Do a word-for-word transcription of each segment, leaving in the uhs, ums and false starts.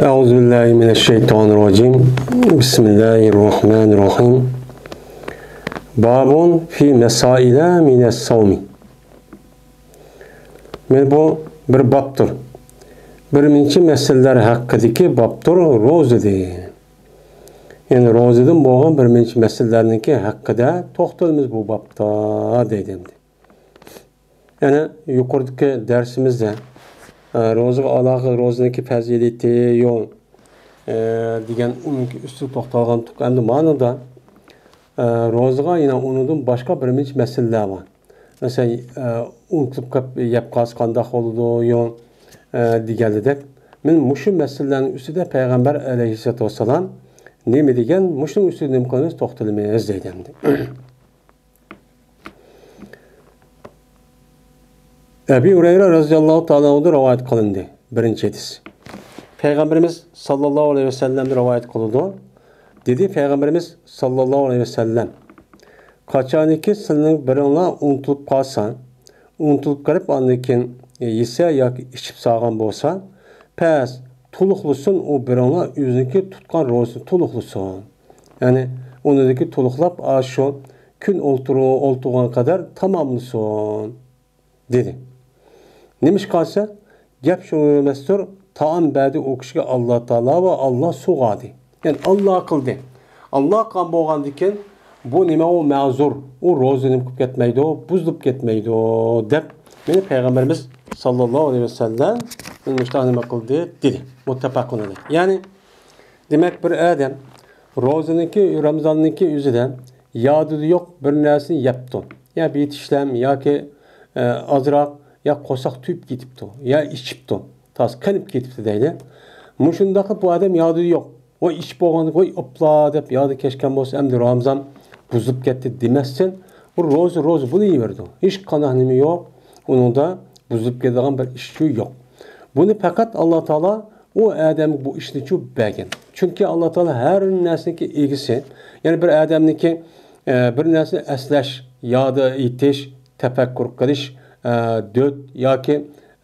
أعوذ بالله من الشيطان الرجيم. بسم الله الرحمن الرحيم. باب في مسائل من الصوم. مانا بۇ بىر بابتۇر. بىر نەچچە مەسىلىلەر ھەققىدىكى بابتۇر روزىدىن. يەنى روزىدىن بولغان بىر نەچچە مەسىلىلەرنىڭكى ھەققىدە توختىلىمىز بۇ بابتا دەيدۇ ئەمدى. يەنە يۇقىرىدىكى دەرسىمىزدە، ئە، روزىغا ئالاقە، روزىنىڭكى پەزىلىتى، يول، ئە، دېگەن ئۇنىڭكى ئۈستىدە توختالغانتۇق. ئەمدى مانىدا، ئە، روزىغا يەنە ئۇنىڭدىن باشقا بىر نەچچە مەسىلىلەر بار. مەسىلەن، ئە، ئۇنتۇلۇپ قېلىپ يەپ قالسا قانداق بولىدۇ، يول، ئە، دېگەنلىدەك. مانا مۇشۇ مەسىلىلەرنىڭ ئۈستىدە پەيغەمبەر ئەلەيھىسسالاتۇ ۋەسسالام نېمە دېگەن، مۇشۇنىڭ ئۈستىدە نېمە قىلىمىز، توختىلىمىز دەيدۇ ئەمدى. ئەبى ھۇرەيرە رەزىياللاھۇ تائالا ئەنھۇدىن رىۋايەت قىلىندى. بىرىنچى ھەدىس. پەيغەمبىرىمىز ساللاللاھۇ ئەلەيھى ۋەسەللەمدىن رىۋايەت قىلىدۇ. دېدى پەيغەمبىرىمىز ساللاللاھۇ ئەلەيھى ۋەسەللەم، قاچانكى سىلەرنىڭ بىرىڭلار ئۇنتۇلۇپ قالسا، ئۇنتۇلۇپ قېلىپ ئاندىن كېيىن يېسە ياكى ئىچىپ سالغان بولسا، پەس تولۇقلىسۇن، ئۇ بىرىڭلار ئۆزىنىڭكى تۇتقان روزىسىنى تولۇقلىسۇن. يەنى ئۇنىڭدىكى تولۇقلاپ، ئاشۇ كۈن ئولتۇرۇ-، ئولتۇرغان قەدەر تاماملىسۇن، دېدى. نېمىشقا دېسە، گەپ شۇ ئەمەستۇر، تائام بەردى ئۇ كىشىگە ئاللا تائالا ۋە ئاللا سۇغاردى. يەنى ئاللا قىلدى. ئاللا قىلغان بولغاندىكىن، بۇ نېمە ئۇ مەزۇر، ئۇ روزا نېمە قىلىپ كەتمەيدۇ، بۇزۇلۇپ كەتمەيدۇ، دەپ مانا پەيغەمبىرىمىز ساللاللاھۇ ئەلەيھى ۋەسەللەم مۇشۇنداق نېمە قىلدى، دېدى. مۇتتەپەقۇن ئەلەيھ. يەنى دېمەك، بىر ئادەم روزىنىڭكى، رامىزاننىڭكى ئۆزىدە يادىدا يوق بىر نەرسىنى يەپتۇ. يا بىر تىشلەم ياكى، ئە، ئازراق، يا قورساق تويۇپ كېتىپتۇ، يا ئىچىپتۇ، تازا قېنىپ كېتىپتۇ دەيلى. مۇشۇنداقلا بۇ ئادەم يادىدا يوق. ۋاي، ئىچىپ بولغاندىن، ۋاي، ئوپلا دەپ يادىدا كەچكەن بولسا، ئەمدى رامىزان بۇزۇلۇپ كەتتى دېمەستىن، بۇ روزا، روزا بولۇۋېرىدۇ. ھېچقانداق نېمە يوق ئۇنىڭدا، بۇزۇلۇپ كېتىدىغان بىر ئىشچۇ يوق. بۇنى پەقەت ئاللا تائالا ئۇ ئادەمگە بۇ ئىشنىچۇ بەرگەن. چۈنكى ئاللا تائالا ھەر نەرسىنىڭكى ئىگىسى. يەنى بىر ئادەمنىڭكى، ئە، بىر نەرسىنى ئەسلەش، يادىدا ئېيتىش، تەپەككۇر قىلىش، ئە، دۆت ياكى،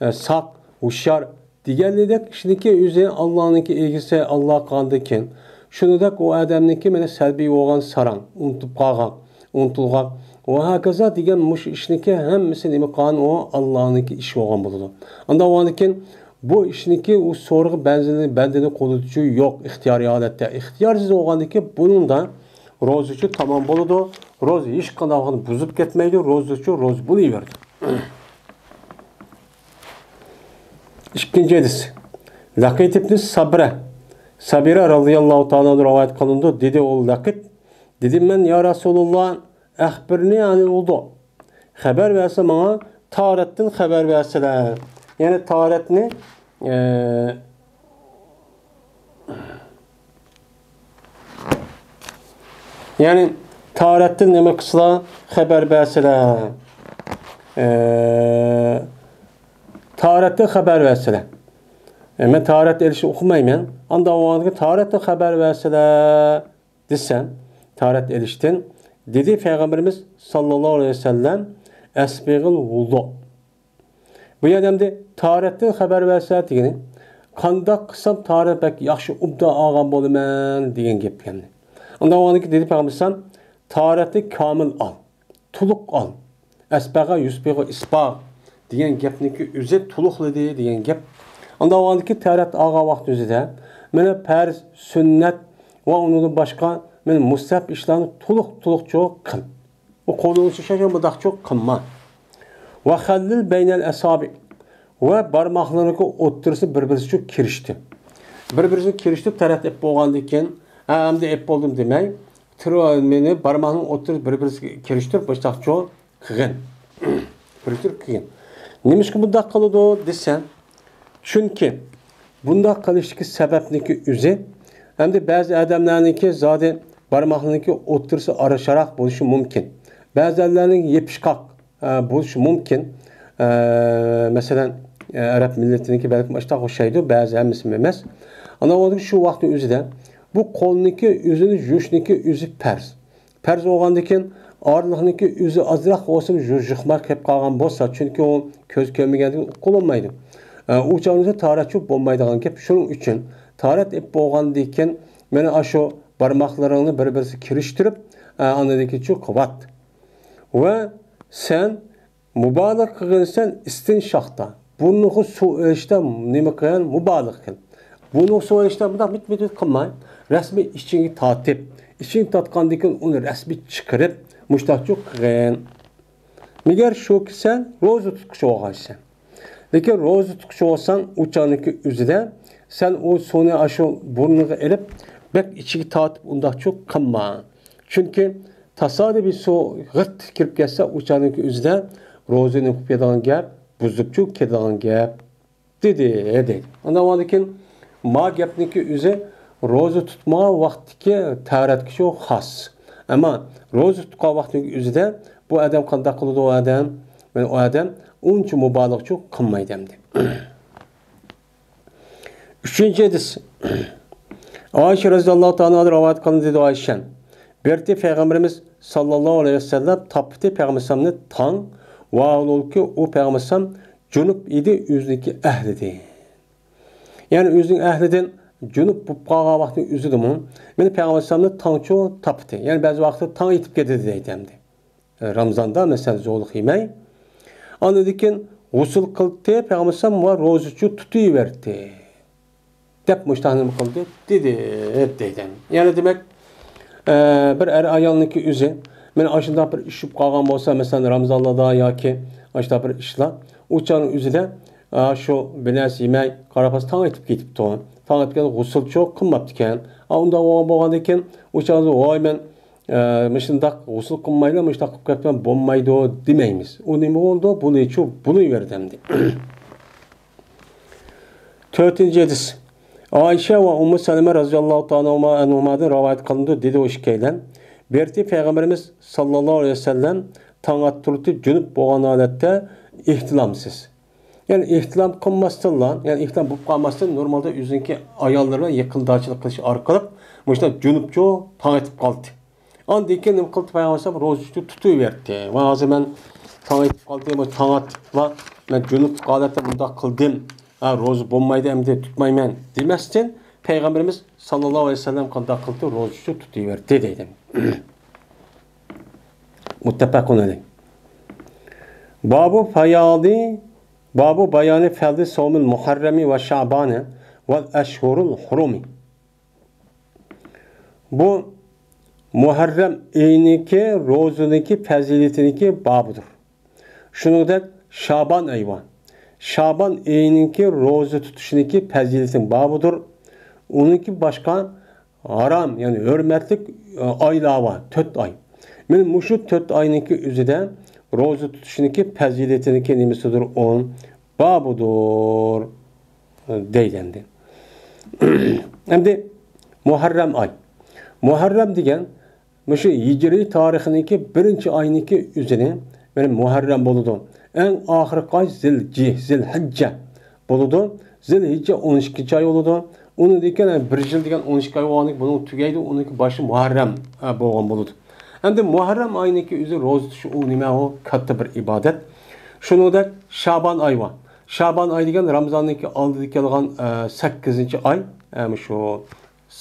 ئە، ساق، ھوشيار دېگەنلىدەك ئىشنىڭكى ئۆزى ئاللانىڭكى ئىگىسى، ئاللا قىلغاندىن كېيىن. شۇنىڭدەك ئۇ ئادەمنىڭكى مانا سەلبىي بولغان ساراڭ، ئۇنتۇپ قالغان، ئۇنتۇلغان ۋە ھاكازا دېگەن مۇشۇ ئىشنىڭكى ھەممىسى نېمە قىلغان، ئۇ ئاللانىڭكى ئىشى بولغان بولىدۇ. ئانداق بولغاندىن كېيىن بۇ ئىشنىڭكى ئۇ سورىغا بەندىنى، بەندىنى قولىدىچۇ يوق ئىختىيارىي ھالەتتە. ئىختىيارسىز بولغاندىن كېيىن بۇنىڭدا روزىچۇ تامام بولىدۇ. روزا ھېچقانداق ۋاقىتتا بۇزۇپ كەتمەيدۇ. روزىچۇ روزا بولۇۋېرىدۇ. ئىككىنچى ھەدىس. لەقىت ئىبنى سابرە، سابىرە رازىياللاھۇ تائالا ئەنھۇ رىۋايەت قىلىنىدۇ. دېدى ئۇ لەقىت، دېدىم مەن، يا رەسۇلۇللا، ئەخبىرنى ئەنىل ۋۇدۇ. خەۋەر بەرسە ماڭا تاھارەتتىن خەۋەر بەرسىلە. يەنى تاھارەتنى، ئە، يەنى تاھارەتتىن نېمە قىلسىلا خەۋەر بەرسىلە. ئە، تاھارەتتىن خەۋەر بەرسىلە. ئە، مەن تاھارەت ئېلىشنى ئۇقمايمەن. ئانداق بولغاندىكىن تاھارەتتىن خەۋەر بەرسىلە دېسە، تاھارەت ئېلىشتىن، دېدى پەيغەمبىرىمىز ساللاللاھۇ ئەلەيھى ۋەسەللەم، ئەسبىغىل ۋۇدۇ. بۇ يەردە ئەمدى تاھارەتتىن خەۋەر بەرسە دېگىنى، قانداق قىلسام تاھارەت بەك ياخشى ئوبدان ئالغان بولىمەن دېگەن گەپ ئىكەن. ئانداق بولغاندىكىن دېدى پەيغەمبەر ئەلەيھىسسالام، تاھارەتنى كامىل ئال، تولۇق ئال. ئەسبەغە يۇسبىغۇ ئىسباغ دېگەن گەپنىڭكى ئۆزى تولۇقلىدى دېگەن گەپ. ئانداق بولغاندىكىن تاھارەت ئالغان ۋاقىت ئۆزىدە مانا پەرز، سۈننەت ۋە ئۇنىڭدىن باشقا مانا مۇستەھەب ئىشلارنى تولۇق، تولۇقچە قىل. ئۇ قولىنى ئۇزىتىش ئۈچۈن مۇنداقچۇ قىلما. ۋەخەللىل بەينەل ئەسابىئ. ۋە بارماقلىرىنىڭكى ئوتتۇرىسى بىر-بىرسىگە كىرىشتى. بىر-بىرسىگە كىرىشتىپ تەرەت ئېلىپ بولغاندىن كېيىن، ھە، ئەمدى ئېلىپ بولدۇم دېمەي، تىرو-، مېنى بارماقنىڭ ئوتتۇرىسى بىر-بىرسىگە كىرىشتۈرۈپ، مۇشتاقچۇ قىلغىن. كىرىشتۈرۈپ قىلغىن. نېمىشقا بۇنداق قىلىدۇ دېسە، چۈنكى بۇنداق قىلىشتىكى سەۋەبنىڭكى ئۆزى، ئەمدى بەزى ئادەملەرنىڭكى زادى بارماقلىرىنىڭكى ئوتتۇرىسى ئارىشاراق بولۇشى مۇمكىن. بەزىلەرنىڭ يېپىشقاق، ئە، بولۇشى مۇمكىن. ئە، مەسىلەن، ئە، ئەرەب مىللىتىنىڭكى بەلكىم ئاشۇنداق ئوخشايدۇ، بەزى ھەممىسى ئەمەس. ئاندىن شۇ ۋاقىتنىڭ ئۆزىدە بۇ قولنىڭكى ئۆزىنى يۇيۇشنىڭكى ئۆزى پەرز. پەرز بولغاندىكىن، ئارىلىقنىڭكى ئۆزى ئازراق بولسىمۇ يۇ-، يۇقماي قېلىپ قالغان بولسا، چۈنكى ئۇ كۆز كۆرمىگەندىن ئۇقۇلمايدۇ. ئە، ئۇ چاغدا تاھارەتچۇ بولمايدىغان گەپ. شۇنىڭ ئۈچۈن تاھارەت ئېلىپ بولغاندىن كېيىن، مانا ئاشۇ بارماقلىرىڭنى بىر-بىرسىگە كىرىشتۈرۈپ، ئە، ئاندىن كېيىن شۇ قىلىۋات. ۋە سەن مۇبالىغە قىلغىنىسەن ئىستىنشاقتا، بۇرنۇڭغا سۇ ئېلىشتا نېمە قىل؟ مۇبالىغە قىل. بۇرنۇڭغا سۇ ئېلىشتا مۇنداق مىت-مىت قىلماي، رەسمىي ئىچىڭگە تارتىپ، ئىچىڭگە تارتقاندىن كېيىن ئۇنى رەسمىي چىقىرىپ، مۇشتاقچۇ قىلغىن. مەگەر شۇكى سەن روزا تۇتقۇچى بولغانسەن. لېكىن روزا تۇتقۇچى بولساڭ، ئۇ چاغنىڭكى ئۆزىدە سەن ئۇ سۇنى ئاشۇ بۇرنۇڭغا ئېلىپ، بەك ئىچىگە تارتىپ ئۇنداقچۇ قىلما. چۈنكى تاسادىپىي سۇ غىت كىرىپ كەتسە، ئۇ چاغنىڭكى ئۆزىدە روزىنى بۇزۇپ كېتىدىغان گەپ، بۇزۇپچۇ كېتىدىغان گەپ، دېدى، دەيدۇ. ئاندىن كېيىن ما گەپنىڭكى ئۆزى روزا تۇتمىغان ۋاقىتتىكى تەھارەتكە شۇ خاس. ئەمما روزا تۇتقان ۋاقتىنىڭ ئۆزىدە بۇ ئادەم قانداق قىلىدۇ، ئۇ ئادەم؟ مانا ئۇ ئادەم ئۇنچە مۇبالىغىچۇ قىلمايدۇ ئەمدى. ئۈچىنچى ھەدىس. ئائىشە رەزىياللاھۇ تائالا ئانھادىن رىۋايەت قىلىندى، دېدى ئائىشە. بىر رېتى پەيغەمبىرىمىز ساللاللاھۇ ئەلەيھى ۋەسەللەم تاپتى پەيغەمبەر ئەلەيھىسسالامنى تاڭ، ۋاھالۇكى ئۇ پەيغەمبەر ئەلەيھىسسالام جۇنۇپ ئىدى، ئۆزىنىڭكى ئەھلىدىن. يەنى ئۆزىنىڭ ئەھلىدىن جۇنۇپ بولۇپ قالغان ۋاقتىنىڭ ئۆزىدىمۇ مانا پەيغەمبەر ئەلەيھىسسالامنى تاڭچۇ تاپتى. يەنى بەزى ۋاقىتتا تاڭ ئېتىپ كېتىدۇ دەيدۇ ئەمدى. رامىزاندا، مەسىلەن، زورلۇق يېمەي. ئاندىن كېيىن غۇسۇل قىلدى، پەيغەمبەر ئەلەيھىسسالام ۋە روزىچۇ تۇتۇۋەردى، دەپ مۇشۇنداق نېمە قىلدى، دېدى، دەيدۇ. يەنى دېمەك، ئە، بىر ئەر ئايالنىڭكى ئۆزى، مانا ئاشۇنداق بىر ئىش بولۇپ قالغان بولسا، مەسىلەن، رامىزانلاردا ياكى ئاشۇنداق بىر ئىشلار، ئۇ چاغنىڭ ئۆزىدە، ئا، شۇ بىر نەرسە يېمەي، قاراپ قالسا تاڭ ئېتىپ كېتىپتۇ. تاڭ ئېتىپ كەتكەن، غۇسۇلچۇ قىلماپتىكەن. ئا، ئۇنداق بولغان، بولغاندىن كېيىن، ئۇ چاغدا، ۋاي، مەن ئە، مۇشۇنداق غۇسۇل قىلمايلا مۇشۇنداق قىلىپ كەتسەم بولمايدۇ دېمەيمىز. ئۇ نېمە بولىدۇ؟ بولىچۇ، بولۇۋەردى ئەمدى. تۆتىنچى ھەدىس. ئائىشە ۋە ئۇممۇ سەلەمە رەزىياللاھۇ تائالا ئەنھۇمادىن رىۋايەت قىلىنىدۇ، دېدى ئۇ ئىككىيلەن. بىر رېتى پەيغەمبىرىمىز ساللاللاھۇ ئەلەيھى ۋەسەللەم تاڭ ئاتتۇرۇپ جۇنۇپ بولغان ھالەتتە ئېھتىلامسىز. يەنى ئېھتىلام قىلماستىنلا، يەنى ئېھتىلام بولۇپ قالماستىن، نورمالدا ئۆزىنىڭكى ئاياللىرى بىلەن يېقىنداشچىلىق قىلىش ئارقىلىق مۇشۇنداق جۇنۇپچۇ تاڭ ئېتىپ قالدى. ئاندىن كېيىن نېمە قىلدى پەيغەمبەر ئەلەيھىسسالام؟ روزىچۇ تۇتۇۋەردى. ۋە ھازىر مەن تاڭ ئېتىپ قالدى، مانا تاڭ ئاتتىپلا، مەن جۇنۇپ ھالەتتە مۇنداق قىلدىم. ھە، روزا بولمايدۇ ئەمدى، تۇتمايمەن دېمەستىن، پەيغەمبىرىمىز ساللاللاھۇ ئەلەيھى ۋەسەللەم قانداق قىلدى؟ روزىچۇ تۇتۇۋەردى دەيدۇ. مۇتتەپەقۇن ئەلەيھ. بابۇ فەيادى، بابۇ بايانى فەزلى سومىل مۇھەررەمى ۋە شەبانى ۋەل ئەشھۇرۇل ھۇرۇمى. بۇ مۇھەررەم ئېيىنىڭكى روزىنىڭكى پەزىلىتىنىڭكى بابىدۇر. شۇنىڭدەك شابان ئېيى بار. شابان ئېيىنىڭكى روزا تۇتۇشىنىڭكى پەزىلىتىنىڭ بابىدۇر. ئۇنىڭكى باشقا ھارام، يەنى ھۆرمەتلىك، ئايلار بار، تۆت ئاي. مانا مۇشۇ تۆت ئاينىڭكى ئۆزىدە روزا تۇتۇشنىڭكى پەزىلىتىنىڭكى نېمىسىدۇر؟ ئۇ بابىدۇر، دەيدۇ ئەمدى. ئەمدى مۇھەررەم ئاي. مۇھەررەم دېگەن مۇشۇ ھىجرىي تارىخنىڭكى بىرىنچى ئاينىڭكى ئۆزىنى، مانا مۇھەررەم بولىدۇ. ئەڭ ئاخىرقى ئاي زىل جى-، زىل ھەججە بولىدۇ. زىل ھەججە ئون ئىككىنچى ئاي بولىدۇ. ئۇنىڭدىن كېيىن بىر يىل دېگەن ئون ئىككى ئاي بولغاندىن كېيىن بۇنىڭ تۈگەيدۇ، ئۇنىڭكى باشى مۇھەررەم، ھە، بولغان بولىدۇ. ئەمدى مۇھەررەم ئاينىڭكى ئۆزى روزا تۇتۇش ئۇ نېمە؟ ئۇ كاتتا بىر ئىبادەت. شۇنىڭدەك شابان ئاي بار. شابان ئاي دېگەن رامىزاننىڭكى ئالدىدا كەلگەن، ئە، سەككىزىنچى ئاي، ئە، مۇشۇ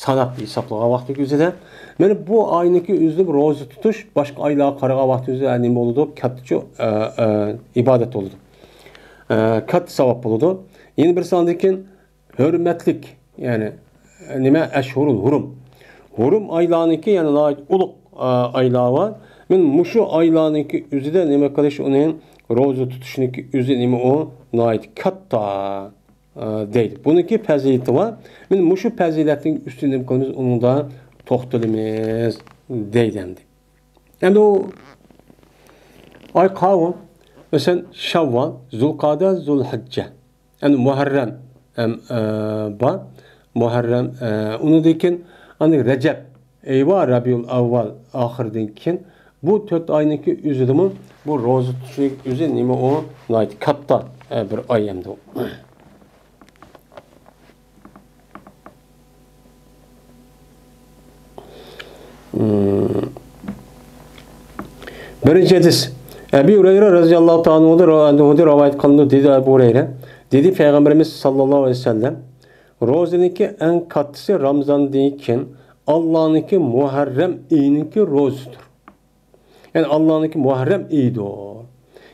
ساناپ ھېسابلىغان ۋاقتىنىڭ ئۆزىدە. مانا بۇ ئاينىڭكى ئۆزىدە روزا تۇتۇش باشقا ئايلارغا قارىغان ۋاقتىنىڭ ئۆزىدە نېمە بولىدۇ؟ كاتتىچۇ، ئە، ئە، ئىبادەت بولىدۇ. ئە، كاتتا ساۋاب بولىدۇ. يەنە بىرسى ئاندىن كېيىن ھۆرمەتلىك، يەنى نېمە؟ ئەشھۇرۇل ھۇرۇم. ھۇرۇم ئايلارنىڭكى، يەنى ناھايىتى ئۇلۇغ، ئە، ئايلار بار. مانا مۇشۇ ئايلارنىڭكى ئۆزىدە نېمە قىلىش، ئۇنى روزا تۇتۇشنىڭكى ئۆزى نېمە ئۇ؟ ناھايىتى كاتتا. ئە، دەيدۇ. بۇنىڭكى پەزىلىتى بار. مانا مۇشۇ پەزىلەتنىڭ ئۈستىدە نېمە قىلىمىز؟ ئۇنىڭدا توختىلىمىز، دەيدۇ ئەمدى. ئەمدى ئۇ ئاي قاۋۇ؟ مەسىلەن، شەۋۋال، زۇلقەدە، زۇلھەججە. ئەمدى مۇھەررەم، ئەم، ئە، بار. مۇھەررەم، ئە، ئۇنىڭدىن كېيىن ئاندىن رەجەب. ئەيۋا، رەبىئۇل ئەۋۋەل ئاخىرىدىن كېيىن بۇ تۆت ئاينىڭكى ئۆزىدىمۇ بۇ روزا تۇتۇشنىڭ ئۆزى نېمە ئۇ؟ ناھايىتى كاتتا، ئە، بىر ئاي ئەمدى ئۇ. مم. بىرىنچى ھەدىس. ئەبى ھۇرەيرە رەزىياللاھۇ تائالا ئەنھۇدىن رىۋايەت قىلىنىدۇ، دېدى ئەبۇ ھۇرەيرە. دېدى پەيغەمبىرىمىز ساللاللاھۇ ئەلەيھى ۋەسەللەم. روزىنىڭكى ئەڭ كاتتىسى رامزاندىن كېيىن ئاللانىڭكى مۇھەررەم ئېيىنىڭكى روزىسىدۇر. يەنى ئاللانىڭكى مۇھەررەم ئېيىدۇر.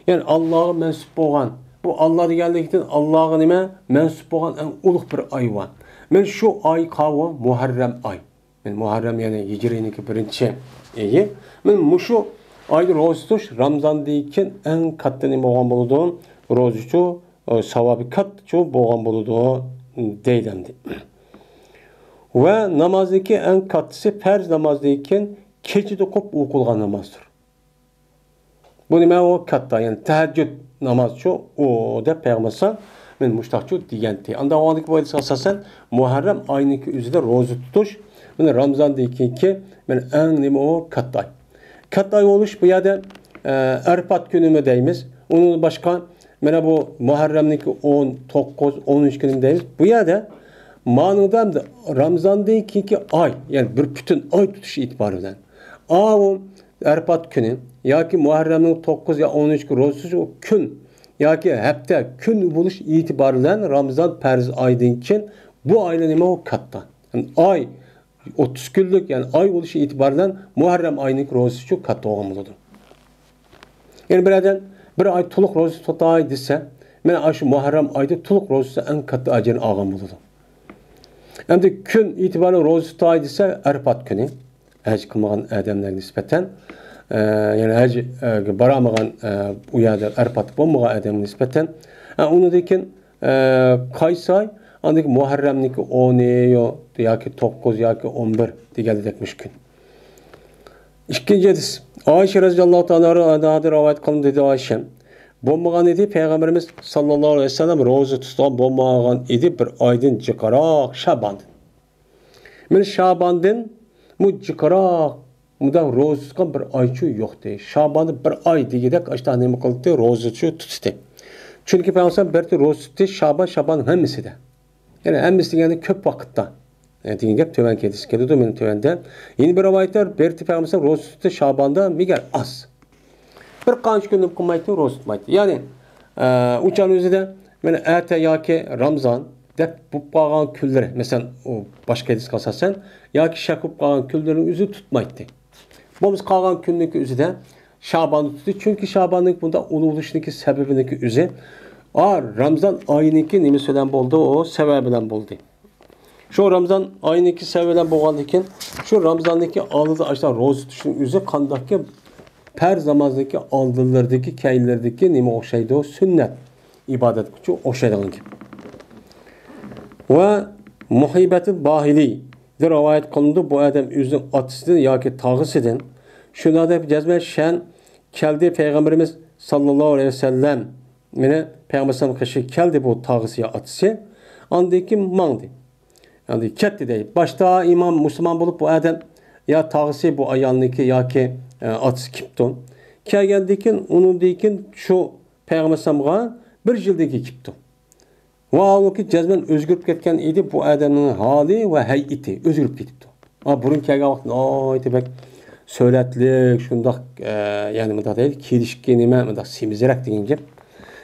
يەنى ئاللاغا مەنسۇپ بولغان، بۇ ئاللا دېگەنلىكتىن ئاللاغا نېمە؟ مەنسۇپ بولغان ئەڭ ئۇلۇغ بىر ئاي بار. مەن شۇ ئاي قاۋۇ مۇھەررەم ئاي. مەن مۇھەررەم، يەنى ھىجرىينىڭكى بىرىنچى ئېيى. مەن مۇشۇ ئايدا روزا تۇتۇش رامزاندىن كېيىن ئەڭ كاتتا نېمە بولغان بولىدۇ؟ روزىچۇ، ئە، ساۋابى كاتتىچۇ بولغان بولىدۇ، دەيدۇ ئەمدى. ۋە نامازنىڭكى ئەڭ كاتتىسى پەرز نامازدىن كېيىن كېچىدە قوپ ئوقۇلغان نامازدۇر. بۇ نېمە ئۇ؟ كاتتا، يەنى تەھەججۇد نامازچۇ ئۇ دەپ پەيغەمبەر ئەلەيھىسسالام مەن مۇشتاقچۇ دېگەنتى. ئاندا ئاندىكى بويىچە ئاساسەن مۇھەررەم ئاينىڭكى ئۆزىدە روزا تۇتۇش، مانا رامزاندىن كېيىنكى مانا ئەڭ نېمە ئۇ؟ كاتتا ئاي. كاتتا ئاي بولۇش بۇ يەردە، ئە، ئەرپات كۈنىمۇ دەيمىز. ئۇنىڭدىن باشقا مانا بۇ مۇھەررەمنىڭكى ئون توققۇز، ئون ئۈچ كۈنىمۇ دەيمىز. بۇ يەردە مانىڭدا ئەمدى رامزاندىن كېيىنكى ئاي، يەنى بىر پۈتۈن ئاي تۇتۇش ئېتىبارى بىلەن ئاۋۇ ئەرپات كۈنى ياكى مۇھەررەمنىڭ توققۇز يا ئون ئۈچ كۈن روزىسى، ئۇ كۈن ياكى ھەپتە كۈن بولۇش ئېتىبارى بىلەن رامىزان پەرز ئايدىن كېيىن بۇ ئاينى نېمە ئۇ؟ كاتتا. يەنى ئاي ئوتتۇز كۈنلۈك، يەنى ئاي بولۇشى ئېتىبارى بىلەن مۇھەررەم ئاينىڭكى روزىسىچۇ كاتتا بولغان بولىدۇ. يەنى بىر ئادەم بىر ئاي تولۇق روزا تۇتاي دېسە، مانا ئاشۇ مۇھەررەم ئايدا تولۇق روزىسى ئەڭ كاتتا ئەجىرنى ئالغان بولىدۇ. ئەمدى كۈن ئېتىبارى روزا تۇتاي دېسە، ئەرپات كۈنى. ھەج قىلمىغان ئادەملەرگە نىسبەتەن، ئە، يەنى ھەجگە بارالمىغان، ئە، ئۇ يەردە ئەرپات بولمىغان ئادەمگە نىسبەتەن، ئە، ئۇنىڭدىن كېيىن، ئە، قايسى ئاي؟ ئاندىن كېيىن مۇھەررەمنىڭكى ئونى يو-، ياكى توققۇز ياكى ئون بىر دېگەندەك مۇشۇ كۈن. ئىككىنچى ھەدىس. ئائىشە رەزىياللاھۇ تائالا ئەنھادىن رىۋايەت قىلىندى، دېدى ئائىشە. بولمىغان ئىدى، پەيغەمبىرىمىز ساللاللاھۇ ئەلەيھى ۋەسەللەم روزا تۇتقان بولمىغان ئىدى بىر ئايدىن جىقراق شاباندىن. مانا شاباندىن مۇ جىقراق مۇنداق روزا تۇتقان بىر ئايچۇ يوقتى. شاباندا بىر ئاي دېگۈدەك ئاشتا نېمە قىلدى؟ روزىچۇ تۇتتى. چۈنكى پەيغەمبەر بىر روزا تۇتتى شابان، شابان ھەممىسىدە. يەنى ھەممىسى دېگەندە كۆپ ۋاقىتتا. يەنى دېگەن گەپ تۆۋەن كېلىدۇ، كېلىدۇ مېنىڭ تۆۋەندە. يەنە بىر رىۋايەتلەر بىر پەيغەمبەر روزا تۇتتى شاباندا، مېگەر ئاز. بىر قانچە كۈن قىلمايتتى، روزا تۇتمايتتى. يەنى، ئە، ئۇ چاغنىڭ ئۆزىدە مانا ئەتە ياكى رامزان دەپ بولۇپ قالغان كۈنلىرى، مەسىلەن، ئۇ باشقا ھەدىسكە ئاساسەن، ياكى شەك بولۇپ قالغان كۈنلىرىنىڭ ئۆزى تۇتمايتتى. بولمىسا قالغان كۈننىڭكى ئۆزىدە شاباندا تۇتتى. چۈنكى شاباننىڭ بۇنداق ئۇلۇغلىشىشنىڭكى سەۋەبىنىڭكى ئۆزى، ئا، رامزان ئايىنىڭكى نېمىسى بىلەن بولدى؟ ئۇ سەۋەبى بىلەن بولدى. شۇ رامزان ئايىنىڭكى سەۋەبى بىلەن بولغاندىن كېيىن، شۇ رامزاننىڭكى ئالدىدا ئاشۇنداق روزا تۇتۇشنىڭ ئۆزى قانداقكى پەرز نامازنىڭكى ئالدىلىرىدىكى، كەينىلىرىدىكى نېمە ئوخشايدۇ؟ سۈننەت ئىبادەتكە ئوخشايدىغان گەپ. ۋە مۇھىبەتۇل باھىلىدىن رىۋايەت قىلىنىدۇ، بۇ ئادەم ئۆزىنىڭ ئاتىسىدىن ياكى تاغىسىدىن شۇنداق دەپ جەزمەن شەن كەلدى، پەيغەمبىرىمىز ساللاللاھۇ ئەلەيھى ۋەسەللەم، مېنى پەيغەمبەر ئەلەيھىسسالام قېشىغا كەلدى، بۇ تاغىسى يا ئاتىسى. ئاندىن كېيىن ماڭدى. ئاندىن كەتتى دەي. باشتا ئىمان مۇسۇلمان بولۇپ بۇ ئادەم يا تاغىسى بۇ ئايالنىڭكى ياكى، ئە، ئاتىسى كېپتۇ. كەلگەندىن كېيىن، ئۇنىڭدىن كېيىن شۇ پەيغەمبەر ئەلەيھىسسالامغا بىر يىلدىن كېيىن كېپتۇ. ۋاھالەنكى جەزمەن ئۆزگىرىپ كەتكەن ئىدى بۇ ئادەمنىڭ ھالى ۋە ھەيئىتى ئۆزگىرىپ كېتىپتۇ. ھا، بۇرۇن كەلگەن ۋاقىت ناھايىتى بەك سۆلەتلىك، شۇنداق، ئە، يەنى مۇنداق دەيلى، كېلىشكى نېمە، مۇنداق سېمىزرەك دېگەن گەپ.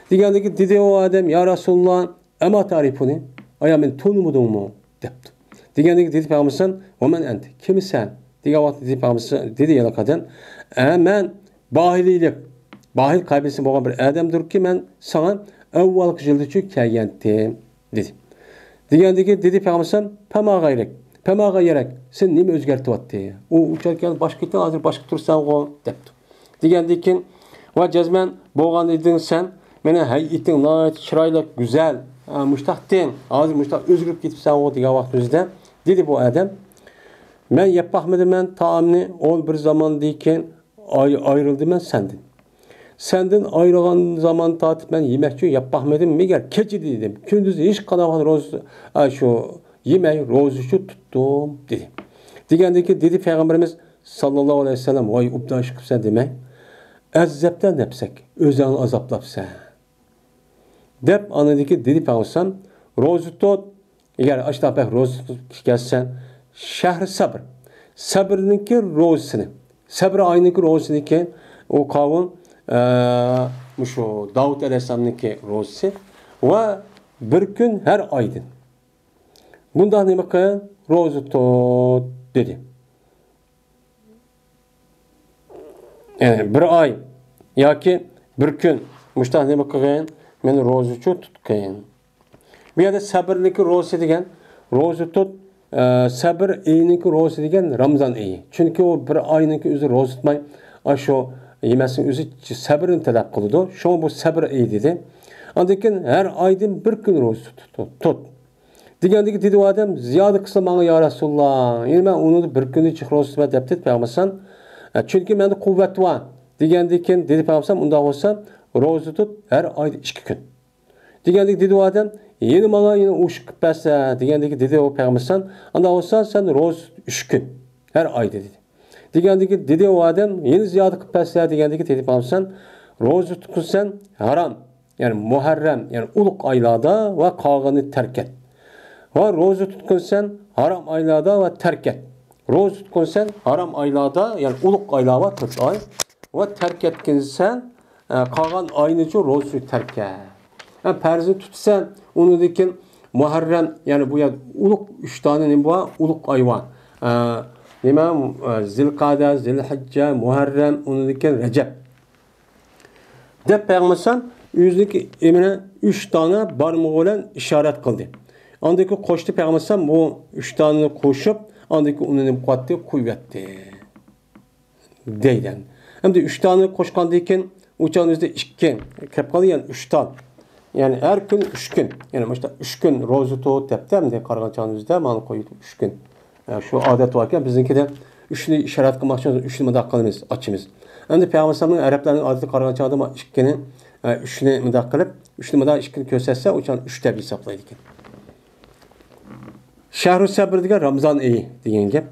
دېگەندىكى دېدى ئۇ ئادەم، يا رەسۇلاللا، ئەما تەرىپۇنى، ئايا مېنى تونۇمىدىڭمۇ؟ دەپتۇ. دېگەندىكى دېدى پەيغەمبەر ئەلەيھىسسالام، ۋە مەن ئەنت، كىمسەن؟ دېگەن ۋاقىتتا دېدى پەيغەمبەر ئەلەيھىسسالام، دېدى يەنە قەدەم، ئە، مەن باھىلىلىك، باھىل قەبىلىسى بولغان بىر ئادەمدۇركى، مەن ساڭا ئەۋۋەلقى يىلدىچۇ كەلگەنتىم، دېدى. دېگەندىكى دېدى پەيغەمبەر ئەلەيھىسسالام، پەما غەيرەك، پەما غەيرەك، سېنى نېمە ئۆزگەرتىۋەتتى؟ ئۇ ئۇچار كەلدى، باشقا كېتىڭ، ھازىر باشقا تۇرساڭغۇ، دەپتۇ. دېگەندىن كېيىن، ۋە جەزمەن بولغان ئىدىڭ سەن، مېنىڭ ھەيئىتىڭ ناھايىتى چىرايلىق، گۈزەل، ئە، مۇشتاقتىڭ، ھازىر مۇشتاق ئۆزگىرىپ كېتىپسەنغۇ دېگەن ۋاقتىمىزدا، دېدى بۇ ئادەم، مەن يەپ باقمىدىم، مەن تائامنى ئۇ بىر زاماندىن كېيىن ئاي-، ئايرىلدىم مەن سەندىن. سەندىن ئايرىلغان زامان تارتىپ مەن يېمەكچۇ يەپ باقمىدىم، مەگەر كېچىدە يېدىم. كۈندۈز ھېچقانداق ۋاقىت روزا، ئە، شۇ يېمەي روزىچۇ تۇتتۇم، دېدى. دېگەندىن كېيىن دېدى پەيغەمبىرىمىز، ساللاللاھۇ ئەلەيھى ۋەسەللەم، ۋاي ئوبدان ئىش قىپسەن دېمەي، ئەززەبتە نەپسەك، ئۆزۈڭنى ئازابلاپسەن، دەپ ئاندىن كېيىن دېدى پەيغەمبەر، روزا تۇت، ئەگەر ئاشۇنداق بەك روزا تۇتۇپ كەلسەن، شەھرى سەبر، سەبرنىڭكى روزىسىنى، سەبر ئاينىڭكى روزىسىنىڭكى ئۇ قاۋۇل، ئە، مۇشۇ داۋۇت ئەلەيھىسسالامنىڭكى روزىسى ۋە بىر كۈن ھەر ئايدىن. بۇنداق نېمە قىل، روزا تۇت، دېدى. يەنى بىر ئاي ياكى بىر كۈن مۇشۇنداق نېمە قىلغىن، مەن روزىچۇ تۇتقىن. بۇ يەردە سەبرنىڭكى روزىسى دېگەن، روزا تۇت، ئە، سەبر ئېيىنىڭكى روزىسى دېگەن رامزان ئېيى. چۈنكى ئۇ بىر ئاينىڭكى ئۆزى روزا تۇتماي، ئاشۇ يېمەسنىڭ ئۆزى سەبرنى تەلەپ قىلىدۇ. شۇڭا بۇ سەبر ئېيى دېدى. ئاندىن كېيىن ھەر ئايدىن بىر كۈن روزا تۇت، تۇت، تۇت. دېگەندىكى دېدى ئۇ ئادەم، زىيادە قىلسا ماڭا يا رەسۇلاللا، يەنە مەن ئۇنى بىر كۈندە جىق روزا تۇتىمەن دەپ دېدى پەيغەمبەر ئەلەيھىسسالام. ئە، چۈنكى مەندە قۇۋۋەت بار. دېگەندىكىن دېدى پەيغەمبەر ئەلەيھىسسالام، ئۇنداق بولسا روزا تۇت، ھەر ئايدا ئىككى كۈن. دېگەندىكى دېدى ئۇ ئادەم، يەنە ماڭا يەنە ئوشۇق قىلىپ بەرسە، دېگەندىكى دېدى ئۇ پەيغەمبەر ئەلەيھىسسالام، ئانداق بولسا سەن روزا تۇت ئۈچ كۈن، ھەر ئايدا دېدى. دېگەندىكى دېدى ئۇ ئادەم، يەنە زىيادە قىلىپ بەرسە، دېگەندىكى دېدى پەيغەمبەر ئەلەيھىسسالام، روزا تۇتقىن سەن ھارام، يەنى مۇھەررەم، يەنى ئۇلۇغ ئايلاردا ۋە قالغىنىنى تەرك ئەت. ۋە روزا تۇتقىن سەن ھارام ئايلاردا ۋە تەرك ئەت. روزا تۇتقىن سەن ھارام ئايلاردا، يەنى ئۇلۇغ ئايلار بار، تۆت ئاي. ۋە تەرك ئەتكىن سەن، ئە، قالغان ئاينىچۇ روزىسى تەرك ئەت. ھە، پەرزنى تۇتىسەن، ئۇنىڭدىن كېيىن مۇھەررەم، يەنى بۇ يەردە ئۇلۇغ ئۈچ دانە نېمە بار؟ ئۇلۇغ ئاي بار. ئە، نېمە، ئە، زىلقەدە، زىلھىججە، مۇھەررەم، ئۇنىڭدىن كېيىن رەجەب. دەپ پەيغەمبەر ئەلەيھىسسالام ئۆزىنىڭكى ئېمىنى ئۈچ دانە بارمىقى بىلەن ئىشارەت قىلدى. ئاندىن كېيىن قوشتى پەيغەمبەر ئەلەيھىسسالام بۇ ئۈچ دانىنى قوشۇپ، ئاندىن كېيىن ئۇنى نېمە قىلىۋەتتى؟ قويۇۋەتتى. دەيدۇ. ئەمدى ئۈچ دانىنى قوشقاندىن كېيىن ئۇ چاغنىڭ ئۆزىدە ئىككى كەپ قالدى، يەنى ئۈچ دان. يەنى ھەر كۈن ئۈچ كۈن. يەنى مۇشۇنداق ئۈچ كۈن روزا تۇت دەپتۇ، ئەمدى قارىغان چاغنىڭ ئۆزىدە مانا قويۇپ ئۈچ كۈن. ئە، شۇ ئادەت باركەن، بىزنىڭكىدە ئۈچنى ئىشارەت قىلماقچى بولسا، ئۈچنى مۇنداق قىلىمىز، ئاچىمىز. ئەمدى پەيغەمبەر ئەلەيھىسسالامنىڭ ئەرەبلەرنىڭ ئادىتىگە قارىغان چاغدا ما ئىككىنى، ئە، ئۈچنى مۇنداق قىلىپ، ئۈچنى مۇنداق ئىككىنى كۆرسەتسە، ئۇ چاغ ئۈچ دەپ ھېسابلايدىكەن. شەھرۇ سەبر دېگەن رامزان ئېيى دېگەن گەپ.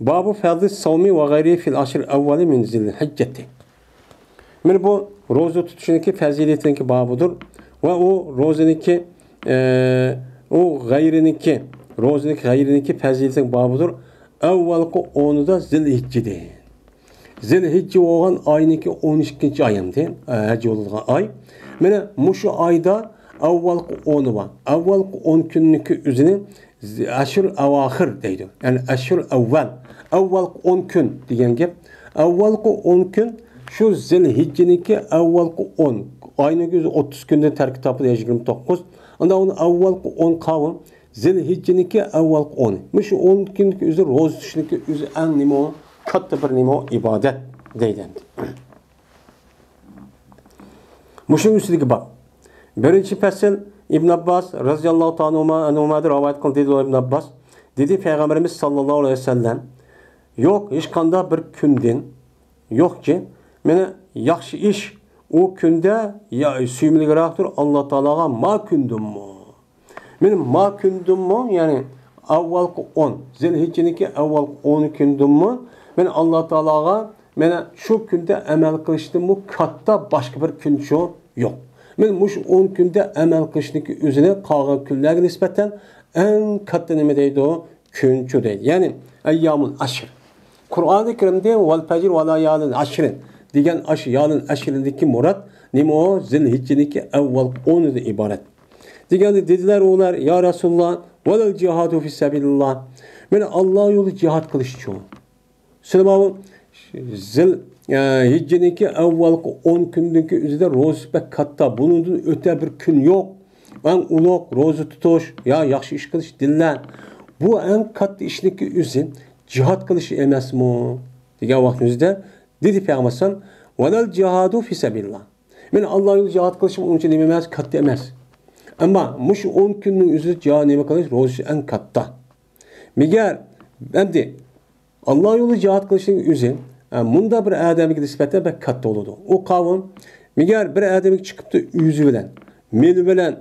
بابۇ فەزلى ساۋمى ۋە غەيرى فىل ئاشر ئەۋۋەلى مىن زىل ھىججەتى. مانا بۇ روزا تۇتۇشنىڭكى پەزىلىتىنىڭكى بابىدۇر. ۋە ئۇ روزىنىڭكى، ئە، ئۇ غەيرىنىڭكى، روزىنىڭكى غەيرىنىڭكى پەزىلىتىنىڭ بابىدۇر. ئەۋۋەلقى ئونىدا زىل ھىججىدىن. زىل ھىججە بولغان ئاينىڭكى ئون ئىككىنچى ئاي ئەمدى، ئە، ھەج بولىدىغان ئاي. مانا مۇشۇ ئايدا ئەۋۋەلقى ئونى بار. ئەۋۋەلقى ئون كۈننىڭكى ئۆزىنى ئەشۇر ئەۋاخىر دەيدۇ. يەنى ئەشۇر ئەۋۋەل. ئەۋۋەلقى ئون كۈن دېگەن گەپ. ئەۋۋەلقى ئون كۈن شۇ زىل ھىججىنىڭكى ئەۋۋەلقى ئون. ئاينىڭ ئۆزى ئوتتۇز كۈندىن تەركىب تاپىدۇ، يا يىگىرمە توققۇز. ئاندىن ئۇنى ئەۋۋەلقى ئون قاۋۇ. زىل ھىججىنىڭكى ئەۋۋەلقى ئون. مۇشۇ ئون كۈننىڭكى ئۆزى روزا تۇتۇشنىڭكى ئۆزى ئەڭ نېمە ئۇ؟ كاتتا بىر نېمە ئۇ؟ ئىبادەت دەيدۇ ئەمدى. مۇشۇنىڭ ئۈستىدىكى باب. بىرىنچى پەسىل، ئىبن ئابباس رەزىياللاھۇ تائالا ئەنھۇما، ئەنھۇمادىن رىۋايەت قىلدى، دېدى ئىبن ئابباس. دېدى پەيغەمبىرىمىز ساللاللاھۇ ئەلەيھى ۋەسەللەم، يوق، ھېچقانداق بىر كۈندىن يوقكى، مانا ياخشى ئىش ئۇ كۈندە يا، سۆيۈملۈكرەكتۇر ئاللا تائالاغا ما كۈندىنمۇ. مانا ما كۈندىنمۇ، يەنى ئەۋۋەلقى ئون، زىلھىججىنىڭكى ئەۋۋەلقى ئون كۈندىنمۇ، مانا ئاللا تائالاغا، مانا شۇ كۈندە ئەمەل قىلىشتىنمۇ كاتتا باشقا بىر كۈن شۇ يوق. مانا مۇشۇ ئون كۈندە ئەمەل قىلىشنىڭكى ئۆزىنى قالغان كۈنلەرگە نىسبەتەن ئەڭ كاتتا نېمە دەيدۇ؟ كۈن شۇ دەيدۇ. يەنى ئەييامۇل ئەشر. قۇرئانى كەرىمدە ۋەل فەجر ۋە لەيالىن ئەشرىن دېگەن ئاشۇ يالىن ئەشرىندىكى مۇراد نېمە ئۇ؟ زىلھىججىنىڭكى ئەۋۋەلقى ئونىدىن ئىبارەت. دېگەندە دېدىلەر ئۇلار، يا رەسۇلاللا، ۋەلەل جىھادۇ فى سەبىلىللا. مانا ئاللا يولىدا جىھاد قىلىشچۇ؟ سىلەر ماۋۇ زىل، ئە، ھىججىنىڭكى ئەۋۋەلقى ئون كۈننىڭكى ئۆزىدە روزا بەك كاتتا. بۇنىڭدىن ئۆتە بىر كۈن يوق. ئەڭ ئۇلۇغ روزا تۇتۇش، يا ياخشى ئىش قىلىش دىنلەر. بۇ ئەڭ كاتتا ئىشنىڭكى ئۆزى جىھاد قىلىش ئەمەسمۇ؟ دېگەن ۋاقتىمىزدا دېدى پەيغەمبەر ئەلەيھىسسالام، ۋەلەل جىھادۇ فى سەبىلىللا. مانا ئاللا يولىدا جىھاد قىلىشمۇ ئۇنچە نېمە ئەمەس، كاتتا ئەمەس. ئەمما مۇشۇ ئون كۈننىڭ ئۆزىدە جىھاد نېمە قىلىش، روزا ئەڭ كاتتا. مىگەر ئەمدى ئاللا يولىدا جىھاد قىلىشنىڭ ئۆزى، ئە، مۇنداق بىر ئادەمگە نىسبەتەن بەك كاتتا بولىدۇ. ئۇ قاۋۇم، مىگەر بىر ئادەمگە چىقىپتۇ ئۆزى بىلەن، مېلى بىلەن،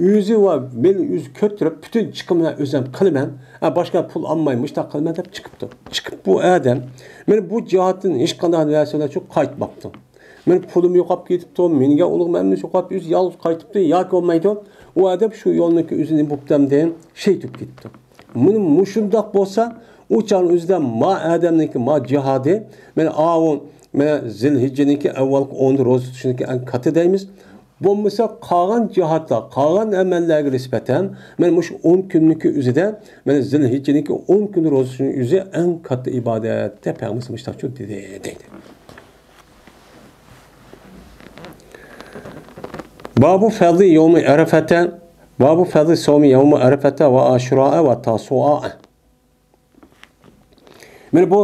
ئۆزى ۋە مېلىنى ئۆزى كۆتۈرۈپ، پۈتۈن چىقىمى بىلەن ئۆزۈم قىلىمەن، ئە، باشقا پۇل ئالماي مۇشۇنداق قىلىمەن دەپ چىقىپتۇ. چىقىپ بۇ ئادەم، مانا بۇ جىھادتىن ھېچقانداق نەرسە بىلەن شۇ قايتماپتۇ. مانا پۇلۇم يوقاپ كېتىپتۇ، مىنگەن ئۇلۇغ مەمنۇنچە يوقاپ، ئۆزى يالغۇز قايتىپتۇ ياكى بولمايدۇ، ئۇ ئادەم شۇ يولنىڭكى ئۆزىنى بوپتۇ ئەمدى شېھىت بولۇپ كېتىپتۇ. مانا مۇشۇنداق بولسا، ئۇ چاغنىڭ ئۆزىدە ما ئادەمنىڭكى ما جىھادى، مانا ئاۋۇ، مانا زىلھىججىنىڭكى ئەۋۋەلقى ئوندا روزا تۇتۇشنىڭكى ئەڭ كاتتا دەيمىز. بولمىسا قالغان جىھادلار، قالغان ئەمەللەرگە نىسبەتەن، مانا مۇشۇ ئون كۈننىڭكى ئۆزىدە، مانا زىلھىججىنىڭكى ئون كۈنى روزا تۇتۇشنىڭ ئۆزى ئەڭ كاتتا ئىبادەت دەپ پەيغەمبىرىمىز مۇشۇنداق دېدى، دەيدۇ. بابۇ فەزلى يومى ئەرەفەتە، بابۇ فەزلى سومى يومى ئەرەفەتە ۋە ئاشۇرائە ۋە تاسۇئائە. مانا بۇ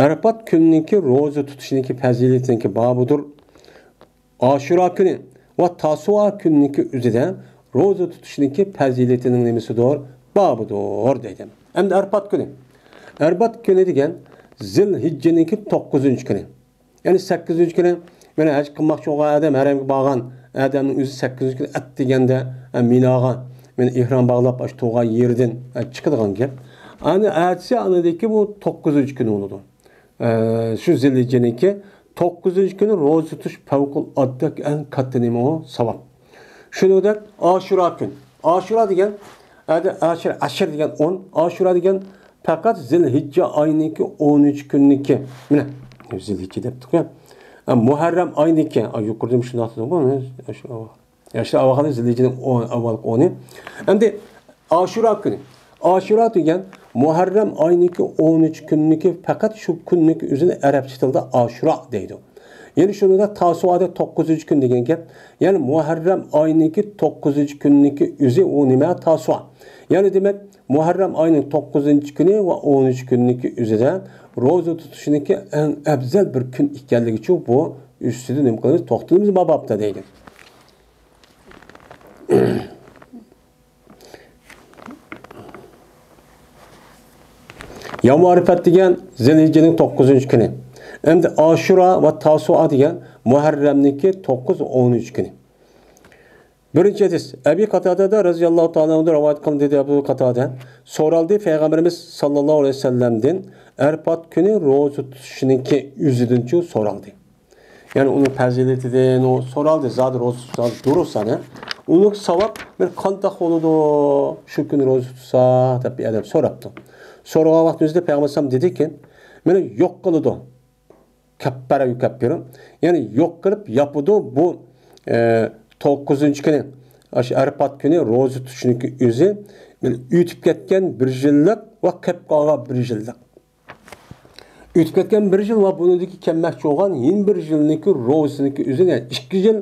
ئەرەپات كۈنىنىڭكى روزا تۇتۇشنىڭكى پەزىلىتىنىڭكى بابىدۇر. ئاشۇرا كۈنى ۋە تاسۇئا كۈنىنىڭكى ئۆزىدە روزا تۇتۇشنىڭكى پەزىلىتىنىڭ نېمىسىدۇر؟ بابىدۇر دەيدۇ. ئەمدى ئەرەپات كۈنى. ئەرەپات كۈنى دېگەن زىلھىججىنىڭكى توققۇزىنچى كۈنى. يەنى سەككىزىنچى كۈنى، مانا ھەج قىلماقچى بولغان ئادەم، ھەرەمگە بارغان ئادەمنىڭ ئۆزى سەككىزىنچى كۈنى ئەتىگەندە، ئە، مىناغا، مانا ئېھرام باغلاپ، ئاشۇ تۇرغان يېرىدىن، ئە، چىقىدىغان گەپ. ئەنە ئەتىسى ئانىدىكى بۇ توققۇزىنچى كۈنى بولىدۇ. ئە، شۇ زىلھىججىنىڭكى توققۇزىنچى كۈنى روزا تۇتۇش پەۋقۇلئاددە ئەڭ كاتتا نېمە ئۇ؟ ساۋاب. شۇنىڭدەك ئاشۇرا كۈن. ئاشۇرا دېگەن، ئەدە ئاشىر، ئەشىر دېگەن ئون، ئاشۇرا دېگەن پەقەت زىلھىججە ئاينىڭكى ئونىنچى كۈنىنىڭكى. مانا، زىلھىججە دەپتۇق يا. ئە، مۇھەررەم ئاينىڭكى، ئا، يۇقىرىدا شۇنداق دېدىمغۇ، مانا، ئاشۇ، ئاشۇ ئاۋۋال زىلھىججىنىڭ ئون، ئاۋۋالقى ئونى. ئەمدى ئاشۇرا كۈنى. ئاشۇرا دېگەن مۇھەررەم ئاينىڭكى ئونىنچى كۈنىنىڭكى، پەقەت شۇ كۈننىڭكى ئۆزىنى ئەرەبچە تىلدا ئاشۇرا دەيدۇ. يەنى شۇنىڭدا تاسۇئا دەپ توققۇزىنچى كۈن دېگەن گەپ. يەنى مۇھەررەم ئاينىڭكى توققۇزىنچى كۈنىنىڭكى ئۆزى ئۇ نېمە؟ تاسۇئا. يەنى دېمەك، مۇھەررەم ئاينىڭ توققۇزىنچى كۈنى ۋە ئونىنچى كۈنىنىڭكى ئۆزىدە روزا تۇتۇشنىڭكى ئەڭ ئەۋزەل بىر كۈن ئىكەنلىكىچۇ بۇ ئۈستىدە نېمە قىلىمىز؟ توختىلىمىز ما بابتا دەيدۇ. يەۋمۇ ئەرىفەت دېگەن زىلھىججىنىڭ توققۇزىنچى كۈنى. ئەمدى ئاشۇرا ۋە تاسۇئا دېگەن مۇھەررەمنىڭكى توققۇز، ئونىنچى كۈنى. بىرىنچى ھەدىس. ئەبى قاتادەدە رەزىياللاھۇ تائالا ئەنھۇدىن رىۋايەت قىلىندى، دېدى ئەبۇ قاتادە. سورالدى پەيغەمبىرىمىز ساللاللاھۇ ئەلەيھى ۋەسەللەمدىن ئەرپات كۈنى روزا تۇتۇشنىڭكى ئۆزىدىنچۇ سورالدى. يەنى ئۇنىڭ پەزىلىتىدىن ئۇ سورالدى، زادى روزا تۇتسا دۇرۇس، ئەنە. ئۇنىڭ ساۋاب بىر قانداق بولىدۇ، شۇ كۈنى روزا تۇتسا، دەپ بىر ئادەم سوراپتۇ. سورىغان ۋاقتىمىزدا پەيغەمبەر ئەلەيھىسسالام دېدىكى، مانا يوق قىلىدۇ. كەپپارە يۇكەپپىرۇ. يەنى يوق قىلىپ ياپىدۇ بۇ، ئە، توققۇزىنچى كۈنى، ئاشۇ ئەرپات كۈنى روزا تۇتۇشنىڭكى ئۆزى، مانا ئۆتۈپ كەتكەن بىر يىللىق ۋە كەپ قالغان بىر يىللىق. ئۆتۈپ كەتكەن بىر يىل ۋە بۇنىڭدىكى كەلمەكچى بولغان يەنە بىر يىلنىڭكى روزىسىنىڭكى ئۆزىنى، يەنى ئىككى يىل،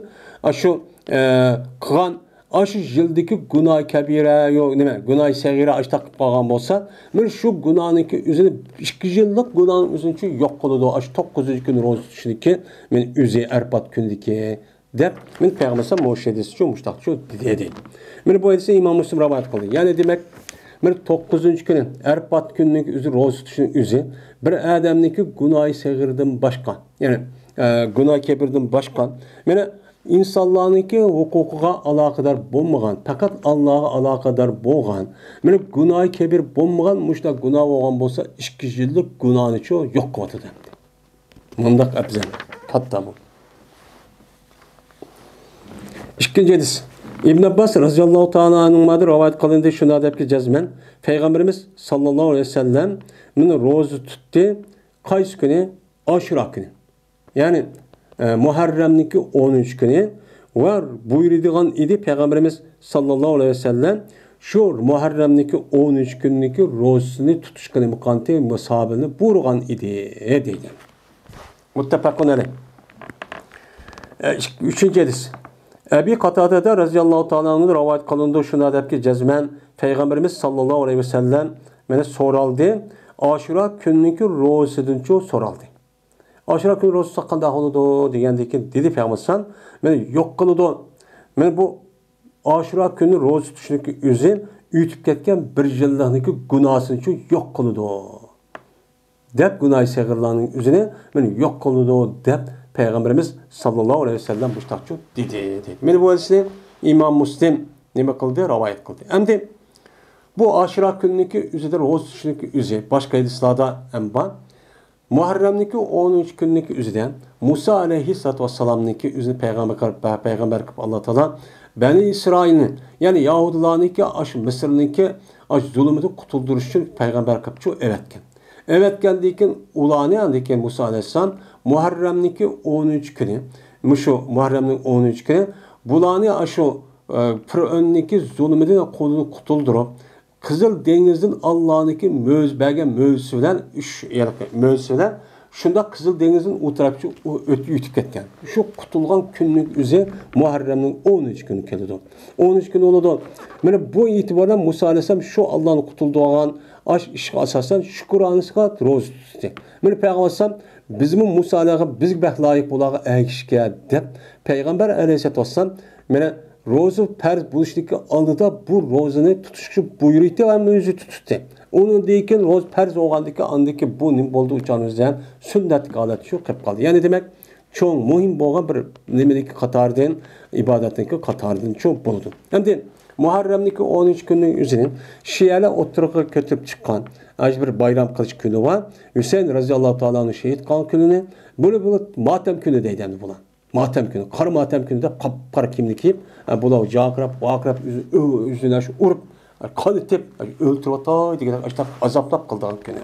ئاشۇ، ئە، قىلغان، ئاشۇ يىلدىكى گۇناھ كەبىرە، يوق، نېمە، گۇناھ سەغىرە ئاشۇنداق قىلىپ قالغان بولسا، مانا شۇ گۇناھنىڭكى ئۆزىنى، ئىككى يىللىق گۇناھنىڭ ئۆزىنى شۇ يوق قىلىدۇ. ئاشۇ توققۇزىنچى كۈن روزا تۇتۇشنىڭكى، مانا ئۆزى ئەرپات كۈندىكى. دەپ، مانا پەيغەمبەر مۇشۇ ھەدىستىچۇ مۇشتاقچۇ دېدى. مانا بۇ ھەدىسنى ئىمام مۇسلىم رىۋايەت قىلدى. يەنى دېمەك، مانا توققۇزىنچى كۈنى، ئەرپات كۈنىنىڭ ئۆزى، روزا تۇتۇشنىڭ ئۆزى بىر ئادەمنىڭكى گۇناھى سەغىردىن باشقا، يەنى، ئە، گۇناھ كەبىردىن باشقا، مانا ئىنسانلارنىڭكى ھوقۇقىغا ئالاقىدار بولمىغان، پەقەت ئاللاغا ئالاقىدار بولغان، مانا گۇناھى كەبىر بولمىغان مۇشۇنداق گۇناھ بولغان بولسا، ئىككى يىللىق گۇناھنىچۇ يوق قىلىۋاتىدۇ ئەمدى. مۇنداق ئەپزەل، كاتتا بۇ. ئىككىنچى ھەدىس. ئىبن ئابباس رەزىياللاھۇ تائالا ئەنھۇما رىۋايەت قىلىندى، شۇنداق دەپكى جەزمەن، پەيغەمبىرىمىز ساللاللاھۇ ئەلەيھى ۋەسەللەم مانا روزا تۇتتى. قايسى كۈنى؟ ئاشۇرا كۈنى. يەنى، ئە، مۇھەررەمنىڭكى ئونىنچى كۈنى ۋە بۇيرۇيدىغان ئىدى پەيغەمبىرىمىز ساللاللاھۇ ئەلەيھى ۋەسەللەم، شۇ مۇھەررەمنىڭكى ئونىنچى كۈنىنىڭكى روزىسىنى تۇتۇشقا نېمە قىلغانتى، ساھابىنى بۇيرۇغان ئىدى، دەيدۇ. مۇتتەپەقۇن ئەلەيھ. ئە، ئۈچىنچى ھەدىس. ئەبى قاتادەدە رەزىياللاھۇ تائالا ئەنھۇدىن رىۋايەت قىلىنىدۇ، شۇنداق دەپكى جەزمەن، پەيغەمبىرىمىز ساللاللاھۇ ئەلەيھى ۋەسەللەم مانا سورالدى، ئاشۇرا كۈنىنىڭكى روزىسىدىنچۇ سورالدى. ئاشۇرا كۈنى روزا تۇتساق قانداق بولىدۇ دېگەندىن كېيىن دېدى پەيغەمبەر ئەلەيھىسسالام، مانا يوق قىلىدۇ. مانا بۇ ئاشۇرا كۈنى روزا تۇتۇشنىڭكى ئۆزى ئۆتۈپ كەتكەن بىر يىللىقنىڭكى گۇناھىنىچۇ يوق قىلىدۇ. دەپ گۇناھى سەغىرلارنىڭ ئۆزىنى مانا يوق قىلىدۇ دەپ پەيغەمبىرىمىز ساللاللاھۇ ئەلەيھى ۋەسەللەم مۇشتاقچۇ دېدى، دېدى. مانا بۇ ھەدىسنى ئىمام مۇسلىم نېمە قىلدى؟ رىۋايەت قىلدى. ئەمدى بۇ ئاشۇرا كۈنىنىڭكى ئۆزىدە روزا تۇتۇشنىڭكى ئۆزى باشقا ھەدىسلاردا ھەم بار. مۇھەررەمنىڭكى ئونىنچى كۈنىنىڭكى ئۆزىدە مۇسا ئەلەيھىسسالاتۇ ۋەسسالامنىڭكى ئۆزىنى پەيغەمبەر قىلىپ، پەيغەمبەر قىلىپ ئاللا تائالا بەنى ئىسرائىلنى، يەنى يەھۇدىيلارنىڭكى ئاشۇ مىسىرنىڭكى ئاشۇ زۇلۇمىدىن قۇتۇلدۇرۇش ئۈچۈن پەيغەمبەر قىلىپچۇ ئەۋەتكەن. ئەۋەتكەندىن كېيىن ئۇلارنى، ئاندىن كېيىن مۇسا ئەلەيھىسسالام مۇھەررەمنىڭكى ئونىنچى كۈنى، مۇشۇ مۇھەررەمنىڭ ئونىنچى كۈنى بۇلارنى ئاشۇ، ئە، پىرئۆننىڭكى زۇلمىدىن قۇتۇلدۇرۇپ، قىزىل دېڭىزدىن ئاللانىڭكى مۆز-، بەرگەن مۆجىزىسى بىلەن، ئۈچ، يەنى مۆجىزىسى بىلەن شۇنداق قىزىل دېڭىزدىن ئۇ تەرەپكە ئۆتۈپ يېتىپ كەتكەن. شۇ قۇتۇلغان كۈننىڭ ئۆزى مۇھەررەمنىڭ ئونىنچى كۈنى كېلىدۇ. ئونىنچى كۈنى بولىدۇ. مانا بۇ ئېتىبار بىلەن مۇسا ئەلەيھىسسالام شۇ ئاللانى قۇتۇلدۇرغان ئاش ئىشقا ئاساسەن شۈكرانىسىغا روزا تۇتتى. مانا پەيغەمبەر ئەلەيھىسسالام بىزمۇ مۇسا ئەلەيھىسسالامغا بەك لايىق بۇلارغا ئەگىشكە دەپ پەيغەمبەر ئەلەيھىسسالام مانا روزا پەرز بولۇشتىكى ئالدىدا بۇ روزىنى تۇتۇشقا بۇيرۇيتتى ۋە ئۆزى تۇتۇتتى. ئۇنىڭدىن كېيىن روزا پەرز بولغاندىن كېيىن ئاندىن كېيىن بۇ نېمە بولدى ئۇچانىمىز دېگەن سۈننەتلىك ھالەتتە شۇ قېلىپ قالدى. يەنى دېمەك، چوڭ مۇھىم بولغان بىر نېمىنىڭكى قاتارىدىن، ئىبادەتنىڭكى قاتارىدىن شۇ بولىدۇ. ئەمدى مۇھەررەمنىڭكى ئونىنچى كۈنىنىڭ ئۆزىنى شىئەلەر ئوتتۇرىغا كۆتۈرۈپ چىققان ئاشۇ بىر بايرام قىلىش كۈنى بار. ھۈسەيىن رەزىياللاھۇ تائالا ئانھۇ شېھىت قىلغان كۈنىنى، بۇنى، بۇنى ماتەم كۈنى دەيدۇ ئەمدى بۇلار. ماتەم كۈنى، قارا ماتەم كۈنى دەپ قاپقارا كىيىمنى كىيىپ، ھە، بۇلار جاقىراپ، ۋارقىراپ، ئۆزىنى ئۇرۇپ، قان ئېتىپ، ئۆلتۈرۈۋاتاي دېگەندەك ئاشۇنداق ئازابلاپ قىلىدىغان كۈنى.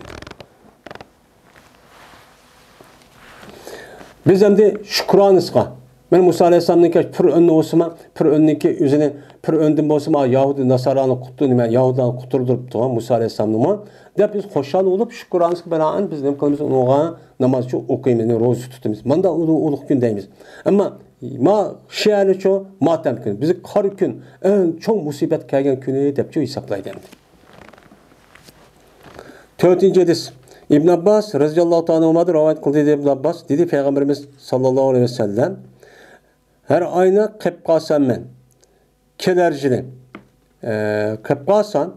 بىز ئەمدى شۈكرانىسىغا، مانا مۇسا ئەلەيھىسسالامنىڭكى پىرئۆننى بولسىمۇ، پىرئۆننىڭكى ئۆزىنى، پىرئۆندىن بولسىمۇ، يەھۇدىي ناسارانى قۇتۇ-، نېمە، يەھۇدىيلارنى قۇتۇلدۇرۇپتۇ مۇسا ئەلەيھىسسالامنىمۇ، دەپ بىز خۇشال بولۇپ، شۈكرانىسىغا بىنائەن بىز نېمە قىلىمىز؟ ئۇنىڭغا ناماز ئوقۇيمىز، روزا تۇتىمىز. مانداق ئۇلۇغ، ئۇلۇغ كۈن دەيمىز. ئەمما ما شىئەلىچۇ ماتەم كۈنى، بىزگە قارا كۈن، ئەڭ چوڭ مۇسىبەت كەلگەن كۈنى دەپچۇ ھېسابلايدۇ ئەمدى. تۆتىنچى ھەدىس. ئىبن ئابباس رەزىياللاھۇ تائالا ئەنھۇمادىن رىۋايەت قىلدى، دېدى ئىبن ئابباس، دېدى پەيغەمبىرىمىز ساللاللاھۇ ئەلەيھى ۋەسەللەم، ھەر ئاينى قېپ قالسام مەن، كېلەر يىلى، ئە، قېپ قالسام،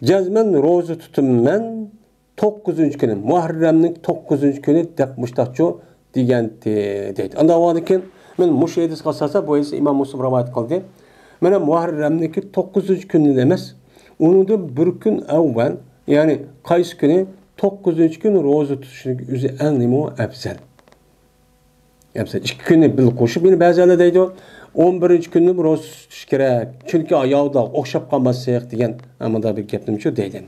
جەزمەن روزا تۇتىمەن، توققۇزىنچى كۈنى، مۇھەررەمنىڭ توققۇزىنچى كۈنى دەپ مۇشتاقچۇ دېگەنتى، دەيدۇ. ئانداق بولغاندىكىن، مەن مۇشۇ ھەدىسكە ئاساسەن، بۇ ھەدىسنى ئىمام مۇسلىم رىۋايەت قىلدى. مانا مۇھەررەمنىڭكى توققۇزىنچى كۈنى ئەمەس، ئۇنىڭدىن بىر كۈن ئەۋۋەل، يەنى قايسى كۈنى؟ توققۇزىنچى كۈن روزا تۇتۇشنىڭ ئۆزى ئەڭ نېمە ئەپزەل. ئەمسە ئىككى كۈننى بىللە قوشۇپ، يەنە بەزىلەر دەيدۇ، ئون بىرىنچى كۈننى روزا تۇتۇش كېرەك، چۈنكى ياۋدا ئوخشاپ قالماسلىق دېگەن مۇنداق بىر گەپنىمۇ دەيدۇ.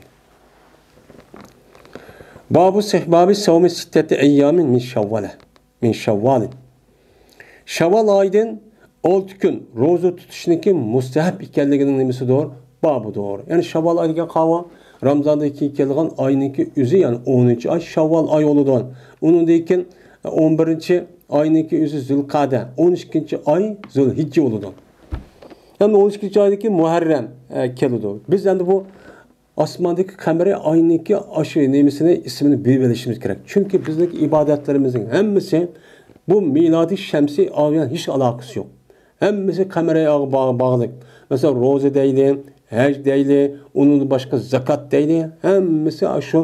بابۇ سىھبابى سەۋمى سىتتەتى ئەييامىن مىن شەۋۋالە، مىن شەۋۋالىن. شەۋۋال ئايىدىن ئالتە كۈن روزا تۇتۇشنىڭكى مۇستەھەب ئىكەنلىكىنىڭ نېمىسىدۇر؟ بابىدۇر. يەنى شەۋۋال ئاي دېگەن قاۋۇ، رامزاندىن كېيىن كېلىدىغان ئاينىڭكى ئۆزى، يەنى ئونىنچى ئاي شەۋۋال ئاي بولىدۇ. ئۇنىڭدىن كېيىن ئون بىرىنچى ئاينىڭكى ئۆزى زۇلقەدە، ئون ئىككىنچى ئاي زۇلھىججە بولىدۇ. ھەم ئون ئىككىنچى ئايدىكى مۇھەررەم، ئە، كېلىدۇ. بىز ئەمدى بۇ ئاسماندىكى قەمەرىي ئاينىڭكى ئاشۇ نېمىسىنى، ئىسمىنى بىلىۋېلىشىمىز كېرەك. چۈنكى بىزنىڭكى ئىبادەتلىرىمىزنىڭ ھەممىسى بۇ مىلادىي شەمسىي ئاي بىلەن ھېچ ئالاقىسى يوق. ھەممىسى قەمەرىي ئايغا باغ-، باغلىق. مەسىلەن، روزا دەيلى، ھەج دەيلى، ئۇنىڭدىن باشقا زاكات دەيلى، ھەممىسى ئاشۇ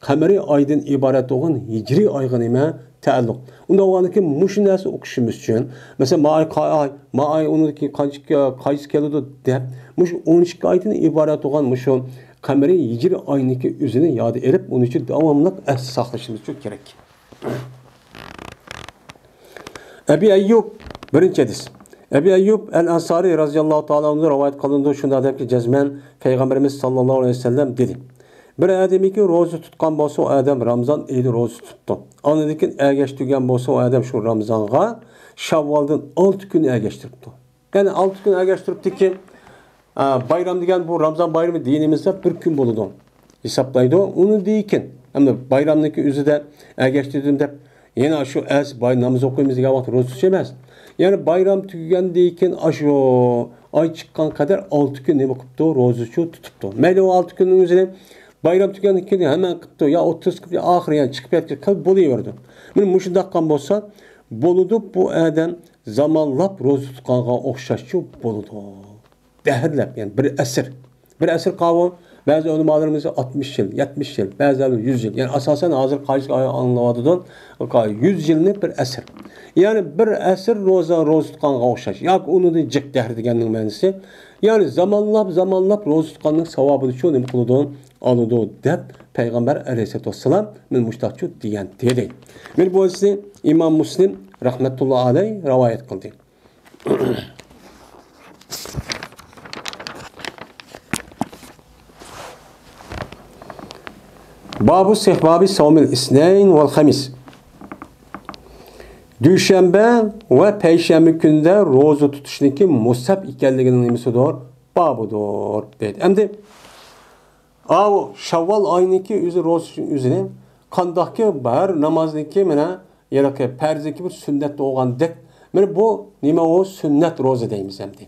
قەمەرىي ئايدىن ئىبارەت بولغان ھىجرىي ئايغا نېمە؟ تەئەللۇق. ئۇنداق بولغاندىكىن مۇشۇ نەرسىنى ئوقۇشىمىز ئۈچۈن، مەسىلەن، ما ئاي، قا-، ئاي، ما ئاي ئۇنىڭدىكى قانچە، قايسى كېلىدۇ دەپ، مۇشۇ ئون ئىككى ئايدىن ئىبارەت بولغان مۇشۇ قەمەرىي ھىجرىي ئاينىڭكى ئۆزىنى ياد ئېلىپ، ئۇنىڭ ئۈچۈن داۋاملىق ئەستە ساقلىشىمىز ئۈچۈن كېرەك. ئەبى ئەييۇب، بىرىنچى ھەدىس. ئەبى ئەييۇب ئەل ئەنسارى رەزىياللاھۇ تائالا ئەنھۇدىن رىۋايەت قىلىنىدۇ، شۇنداق دەپكى، جەزمەن پەيغەمبىرىمىز ساللاللاھۇ ئەلەيھى ۋەسەللەم دېدى، بىر ئادەمكى روزا تۇتقان بولسا، ئۇ ئادەم رامزان ئېيىدا روزا تۇتۇپتۇ. ئاندىن كېيىن ئەگەشتۈرگەن بولسا، ئۇ ئادەم شۇ رامزانغا شەۋۋالدىن ئالتە كۈن ئەگەشتۈرۈپتۇ. يەنى ئالتە كۈن ئەگەشتۈرۈپتىكى، ئا، بايرام دېگەن بۇ رامزان بايرىمى دىنىمىزدا بىر كۈن بولىدۇ، ھېسابلايدۇ. ئۇنىڭدىن كېيىن، ئەمدى بايرامنىڭكى ئۆزىدە ئەگەشتۈردۈم دەپ، يەنە شۇ ئەس باي نامىز ئوقۇيمىز دېگەن ۋاقىت روزا تۇتۇش ئەمەس. يەنى بايرام تۈگىگەندىن كېيىن، ئاشۇ ئاي چىققان قەدەر ئالتە كۈن نېمە قىپتۇ؟ روزىچۇ تۇتۇپتۇ. مەيلى، ئۇ ئالتە كۈننىڭ ئۆزىنى بايرام تۈگىگەندىن كېيىن ھەممە قىپتۇ، يا ئوتتۇز قىپ، يا ئاخىرى يەنە چىقىپ يەتكەن قىلىپ بولۇۋېرىدۇ. مانا مۇشۇنداق قىلغان بولسا بولىدۇ، بۇ ئادەم زامانلاپ روزا تۇتقانغا ئوخشاشچۇ بولىدۇ. دەھرلەپ، يەنى بىر ئەسىر. بىر ئەسىر قاۋۇ، بەزى ئۆلىمالىرىمىز ئاتمىش يىل، يەتمىش يىل، بەزىلەر يۈز يىل. يەنى ئاساسەن ھازىر قايسى ئاڭلىنىۋاتىدۇ؟ يۈز يىلنى بىر ئەسىر. يەنى بىر ئەسىر روزا، روزا تۇتقانغا ئوخشاش. ياكى ئۇنىڭدىن جىق دەھر دېگەننىڭ مەنىسى. يەنى زامانلاپ، زامانلاپ روزا تۇتقاننىڭ ساۋابىنى شۇ نېمە قىلىدۇ؟ ئالىدۇ دەپ پەيغەمبەر ئەلەيھىسسالاتۇ ۋەسسالام مانا مۇشتاقچۇ دېگەن دېدى. مانا بۇ ھەدىسنى ئىمام مۇسلىم رەھمەتۇللا ئەلەيھ رىۋايەت قىلدى. بابۇ سىھبابى سەۋمىل ئىسنەين ۋەل خەمىس. دۈشەنبە ۋە پەيشەنبە كۈندە روزا تۇتۇشنىڭكى مۇستەھەب ئىكەنلىكىنىڭ نېمىسىدۇر؟ بابىدۇر، دەيدۇ. ئەمدى ئاۋۇ شاۋۋال ئاينىڭكى ئۆزى روزىنىڭ ئۆزىنى قانداقكى ھەر نامازنىڭكى مانا ھېلىقى پەرزىنىڭكى بىر سۈننەت بولغاندەك، مانا بۇ نېمە ئۇ سۈننەت روزا دەيمىز ئەمدى.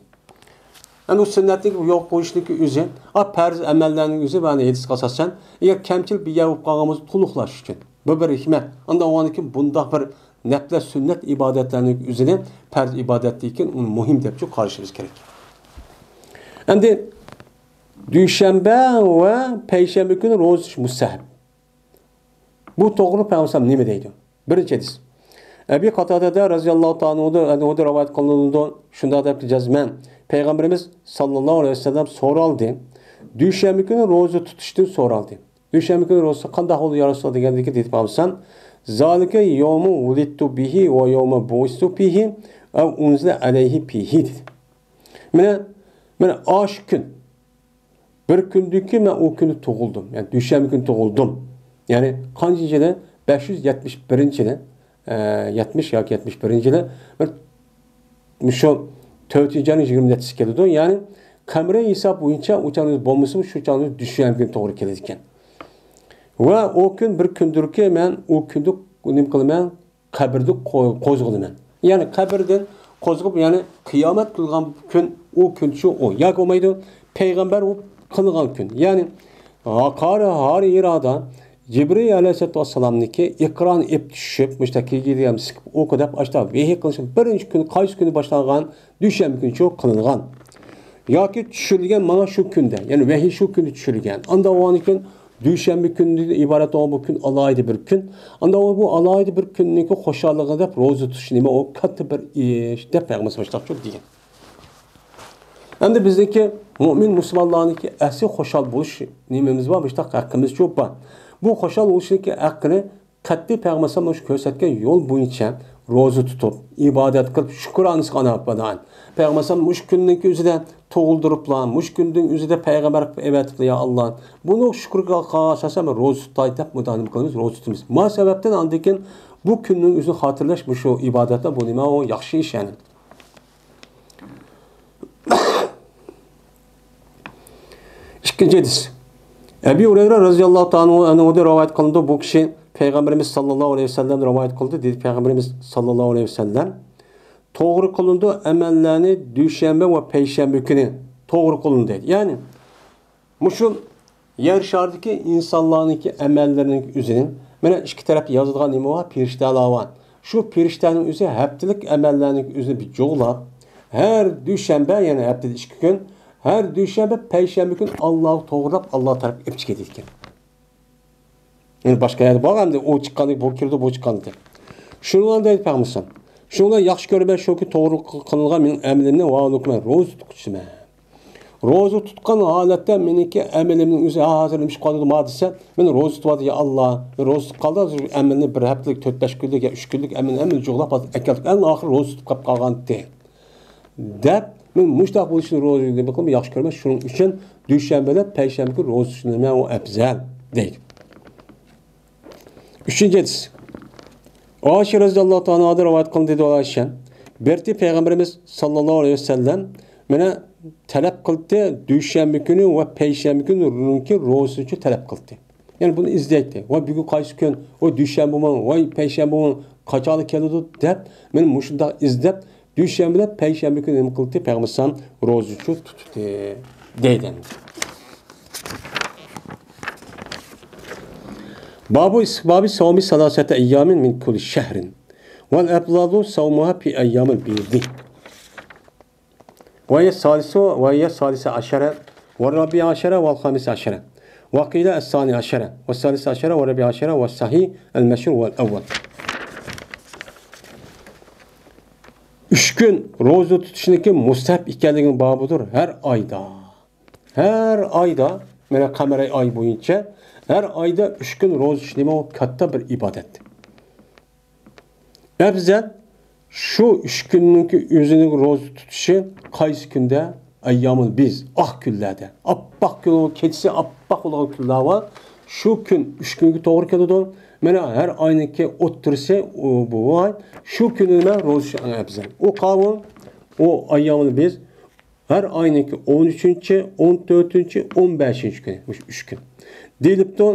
ئەمدى ئۇ سۈننەتنىڭ يول قويۇشنىڭكى ئۆزى، ئا، پەرز ئەمەللەرنىڭ ئۆزى، مانا ھەدىسكە ئاساسەن، ئەگەر كەمچىل بىر يەر بولۇپ قالغان بولسا تولۇقلاش ئۈچۈن. بۇ بىر ھېكمەت. ئاندىن ئۇنىڭدىن كېيىن بۇنداق بىر نەپلە سۈننەت ئىبادەتلەرنىڭ ئۆزىنى پەرز ئىبادەتتىن كېيىن ئۇنى مۇھىم دەپ قارىشىمىز كېرەك. ئەمدى دۈشەنبە ۋە پەيشەنبە كۈنى روزا تۇتۇش مۇستەھەب. بۇ توغرىلىق پەيغەمبەر نېمە دەيدۇ؟ بىرىنچى ھەدىس. ئەبى قاتادەدە رەزىياللاھۇ تائالا ئەنھۇدىن رىۋايەت قىلىنىدۇ. شۇنداق دەپتۇ جەزمەن. پەيغەمبىرىمىز ساللاللاھۇ ئەلەيھى ۋەسەللەم سورالدى. دۈشەنبە كۈنى روزا تۇتۇشتىن سورالدى. دۈشەنبە كۈنى روزا قانداق بولىدۇ يا رەسۇلاللا دېگەندىكى دېدى پەيغەمبەر. زالىكە يومۇ ۋۇلىدتۇ بىھى ۋە يومۇ بۇئىستۇ فىھى ئەۋ ئۇنزىلە ئەلەيھى فىھى دېدى. مانا، مانا ئاشۇ كۈن. بىر كۈندىكى مەن ئۇ كۈنى تۇغۇلدۇم. يەنى دۈشەنبە كۈنى تۇغۇلدۇم. يەنى قانچىنچى يىلى؟ بەش يۈز يەتمىش بىرىنچى يىلى. ئە، يەتمىش ياكى يەتمىش بىرىنچى يىلى. بىر، مۇشۇ تۆتىنچى ئاينىڭ يىگىرمە يەتتىسى كېلىدۇ. يەنى قەمەرىي ھېساب بويىچە ئۇ چاغدا بولمىسىمۇ، شۇ چاغدا دۈشەنبە كۈنى توغرا كېلىدىكەن. ۋە ئۇ كۈن بىر كۈندۇركى مەن ئۇ كۈندە نېمە قىلىمەن؟ قەبرىدە قو-، قوزغىلىمەن. يەنى قەبرىدىن قوزغىلىپ، يەنى قىيامەت قىلغان كۈن، ئۇ كۈن شۇ ئۇ. ياكى بولمايدۇ، پەيغەمبەر بولۇپ قىلغان كۈن. يەنى ھاقارى ھارى ھىرادا جىبرىل ئەلەيھىسسالاتۇ ۋەسسالامنىڭكى ئىقرانى ئېپ چۈشۈپ، مۇشتا كىگىدىگەن سىقىپ ئوقۇ دەپ ئاشتا ۋەھىي قىلىشنىڭ بىرىنچى كۈنى، قايسى كۈنى باشلانغان؟ دۈشەنبە كۈنى شۇ قىلىنغان. ياكى چۈشۈرۈلگەن ماڭا شۇ كۈندە، يەنى ۋەھىي شۇ كۈندە چۈشۈرۈلگەن. ئاندا بولغاندىن كېيىن دۈشەنبە كۈنىدىن ئىبارەت بولغان بۇ كۈن ئالاھىدە بىر كۈن. ئاندا بۇ ئالاھىدە بىر كۈننىڭكى خۇشاللىقى دەپ روزا تۇتۇش نېمە ئۇ كاتتا بىر ئىش دەپ پەيغەمبىرىمىز مۇشۇنداق دېگەن. ئەمدى بىزنىڭكى مۇئمىن مۇسۇلمانلارنىڭكى ئەسلى خۇشال بولۇش نېمىمىز بار، مۇشۇنداق ھەققىمىز شۇ بار. بۇ خۇشال بولۇشنىڭكى ھەققىنى قەتئىي پەيغەمبەر ئەلەيھىسسالام مۇشۇ كۆرسەتكەن يول بويىچە روزا تۇتۇپ، ئىبادەت قىلىپ، شۈكرانىسىغا ئەدا قىلىدىغان. پەيغەمبەر ئەلەيھىسسالام مۇشۇ كۈننىڭكى ئۆزىدە تۇغۇلدۇرۇپلا، مۇشۇ كۈننىڭ ئۆزىدە پەيغەمبەر قىلىپ ئەۋەتىپلا، يا ئاللا، بۇنىڭ شۈكرىگە قىلغان ئاساسەن مەن روزا تۇتاي دەپ مۇداپىئە قىلىمىز، روزا تۇتىمىز. ما سەۋەبتىن ئاندىن كېيىن بۇ كۈننىڭ ئۆزىنى خاتىرىلەش مۇشۇ ئىبادەتلەر بۇ نېمە ئۇ ياخشى ئىش يەنى. ئىككىنچى ھەدىس. ئەبى ھۇرەيرە رەزىياللاھۇ تائالا ئەنھۇدىن رىۋايەت قىلىنىدۇ. بۇ كىشى پەيغەمبىرىمىز ساللاللاھۇ ئەلەيھى ۋەسەللەم رىۋايەت قىلدى. دېدى پەيغەمبىرىمىز ساللاللاھۇ ئەلەيھى ۋەسەللەم، توغرا قىلىنىدۇ ئەمەللەرنى دۈشەنبە ۋە پەيشەنبە كۈنى توغرا قىلىنىدۇ دەيدۇ. يەنى مۇشۇ يەر شارىدىكى ئىنسانلارنىڭكى ئەمەللىرىنىڭ ئۆزىنى، مانا ئىككى تەرەپتە يازىدىغان نېمە بار؟ پىرىشتىلەر بار. شۇ پىرىشتىلەرنىڭ ئۆزى ھەپتىلىك ئەمەللەرنىڭ ئۆزىنى بىر جۇغلاپ، ھەر دۈشەنبە، يەنى ھەپتىدە ئىككى كۈن، ھەر دۈشەنبە، پەيشەنبە كۈنى ئاللاغا توغرىلاپ، ئاللا تەرەپكە ئېلىپ چىقىدىكەن. يەنى باشقا يەردە بار، ئەمدى ئۇ چىققاندىن بۇ كىرىدۇ، بۇ چىققاندىن. شۇنىڭ دەيدۇ پەيغەمبەر. شۇنىڭ ياخشى كۆرىمەن، شۇكى توغرا قىلىنغان مېنىڭ ئەمىلىمنى ۋە ھالىمنى مەن روزا تۇتقۇچىمەن. روزا تۇتقان ھالەتتە مېنىڭكى ئەمىلىمنىڭ ئۆزى ھازىر نېمە ئىش قىلىۋاتىدۇ دېسە، مەن روزا تۇتۇۋاتىمەن، يا ئاللا، مەن روزا تۇتۇپ قالدى، ھازىر ئەمىلنى بىر ھەپتىلىك، تۆت بەش كۈنلۈك يا ئۈچ كۈنلۈك ئەمىلنى ھەممىنى جۇغلاپ ھازىر ئەكەلدىم، ئەڭ ئاخىرى روزا تۇتۇپ قېلىپ قالغانتى دەپ، مەن مۇشۇنداق بولۇشىنى روزا نېمە قىلىمەن، ياخشى كۆرىمەن، شۇنىڭ ئۈچۈن دۈشەنبە بىلەن پەيشەنبە كۈنى روزا تۇتۇشنى مەن ئۇ ئەپزەل دەيدۇ. ئۈچىنچى ھەدىس. ئائىشە رەزىياللاھۇ تائالا ئانھادىن رىۋايەت قىلىندى، دېدى ئائىشە. بىرتى پەيغەمبىرىمىز ساللاللاھۇ ئەلەيھى ۋەسەللەم مانا تەلەپ قىلدى، دۈشەنبە كۈنى ۋە پەيشەنبە كۈنى روزىنى تۇتۇشنى تەلەپ قىلدى. يەنى بۇنى ئىزدەيتتى. ۋاي بۈگۈن قايسى كۈن؟ ۋاي دۈشەنبىمۇ؟ ۋاي پەيشەنبىمۇ؟ قاچانلا كېلىدۇ؟ دەپ مانا مۇشۇنداق ئىزدەپ دۈشەنبە بىلەن پەيشەنبە كۈنى نېمە قىلدى؟ پەيغەمبەر ئەلەيھىسسالام روزىچۇ تۇتتى دەيدۇ. بابۇ ئىس-، بابۇ سومى سالاسەتە ئەييامىن مىن كۇللى شەھرىن. ۋەل ئەفزەلۇ سومۇھا فى ئەييامىل بىدى. وهي الثالث، وهي الثالثة عشرة، والرابعة عشرة، والخامسة عشرة. وقيل الثانية عشرة، والثالثة عشرة، والرابعة عشرة، والصحيح المشهور هو الأول. ئۈچ كۈن روزا تۇتۇشنىڭكى مۇستەھەب ئىكەنلىكىنىڭ بابىدۇر ھەر ئايدا. ھەر ئايدا، مانا قەمەرىي ئاي بويىچە، ھەر ئايدا ئۈچ كۈن روزا تۇتۇش نېمە ئۇ؟ كاتتا بىر ئىبادەت. ئەپزەل شۇ ئۈچ كۈننىڭكى ئۆزىنىڭ روزا تۇتۇشى قايسى كۈندە؟ ئەييامۇل بىز، ئاق كۈنلەردە. ئاپئاق كۈن، كېچىسى ئاپئاق بولغان كۈنلەر بار. شۇ كۈن ئۈچ كۈنگە توغرا كېلىدۇ. مانا ھەر ئاينىڭكى ئوتتۇرىسى ئۇ، بۇ ئاي. شۇ كۈنى نېمە؟ روزا تۇتۇش ئەڭ ئەۋزەل. ئۇ قاۋۇل، ئۇ ئەييامۇل بىز، ھەر ئاينىڭكى ئون ئۈچىنچى، ئون تۆتىنچى، ئون بەشىنچى كۈنى، مۇشۇ ئۈچ كۈن دېيىلىپتۇ.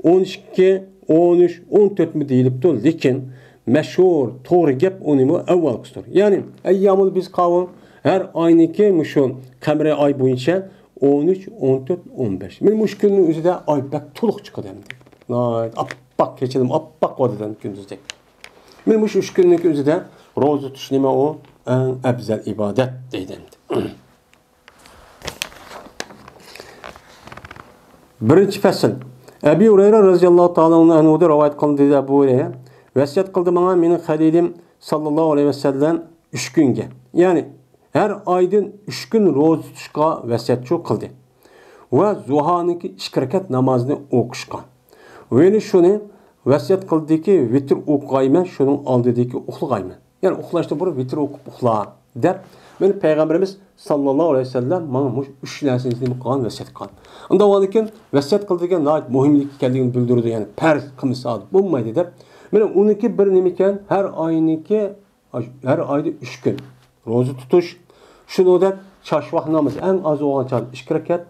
ئون ئىككى، ئون ئۈچ، ئون تۆتمۇ دېيىلىپتۇ، لېكىن مەشھۇر، توغرا گەپ ئۇنىمۇ ئەۋۋالقىسىدۇر. يەنى ئەييامۇل بىز قاۋۇل، ھەر ئاينىڭكى مۇشۇ قەمەرىي ئاي بويىچە ئون ئۈچ، ئون تۆت، ئون بەش. مانا مۇشۇ كۈننىڭ ئۆزىدە ئاي بەك تولۇق چىقىدۇ ئەمدى. ناھايىتى ئاپئاق، كېچىلىرىمۇ ئاپئاق بولىدۇ ئەمدى كۈندۈزدەك. مانا مۇشۇ ئۈچ كۈننىڭ ئۆزىدە روزا تۇتۇش نېمە ئۇ؟ ئەڭ ئەۋزەل ئىبادەت دەيدۇ ئەمدى. بىرىنچى پەسىل. ئەبى ھۇرەيرە رەزىياللاھۇ تائالا ئەنھۇدىن رىۋايەت قىلىندى، دېدى ئەبۇ ھۇرەيرە، ۋەسىيەت قىلدى ماڭا مېنىڭ خەلىلىم ساللاللاھۇ ئەلەيھى ۋەسەللەم ئۈچ كۈنگە، يەنى ھەر ئايدىن ئۈچ كۈن روزا تۇتۇشقا ۋەسىيەتچۇ قىلدى ۋە زۇھانىڭكى ئىككى رەكەت نامازىنى ئوقۇشقا. ۋە يەنە شۇنى ۋەسىيەت قىلدىكى، ۋىتىر ئوقۇغايمەن، شۇنىڭ ئالدىدىكى ئۇخلىغايمەن. يەنى ئۇخلاشتىن بۇرۇن ۋىتىر ئوقۇپ ئۇخلا، دەپ، مانا پەيغەمبىرىمىز ساللاللاھۇ ئەلەيھى ۋەسەللەم ماڭا مۇشۇ ئۈچ نەرسىنى نېمە قىلغان، ۋەسىيەت قىلغان. ئۇنداق بولغاندىكىن ۋەسىيەت قىلىدىكەن ناھايىتى مۇھىملىككە ئىكەنلىكىنى بىلدۈرىدۇ، يەنى پەرز قىلمىسا بولمايدۇ دەپ. مانا ئۇنىڭكى بىر نېمە ئىكەن، ھەر ئاينىڭكى، ھەر ئايدا ئۈچ كۈن روزا تۇتۇش، شۇنىڭدەك چاشۋاق نامىزى ئەڭ ئاز بولغان چاغدا ئىككى رەكەت،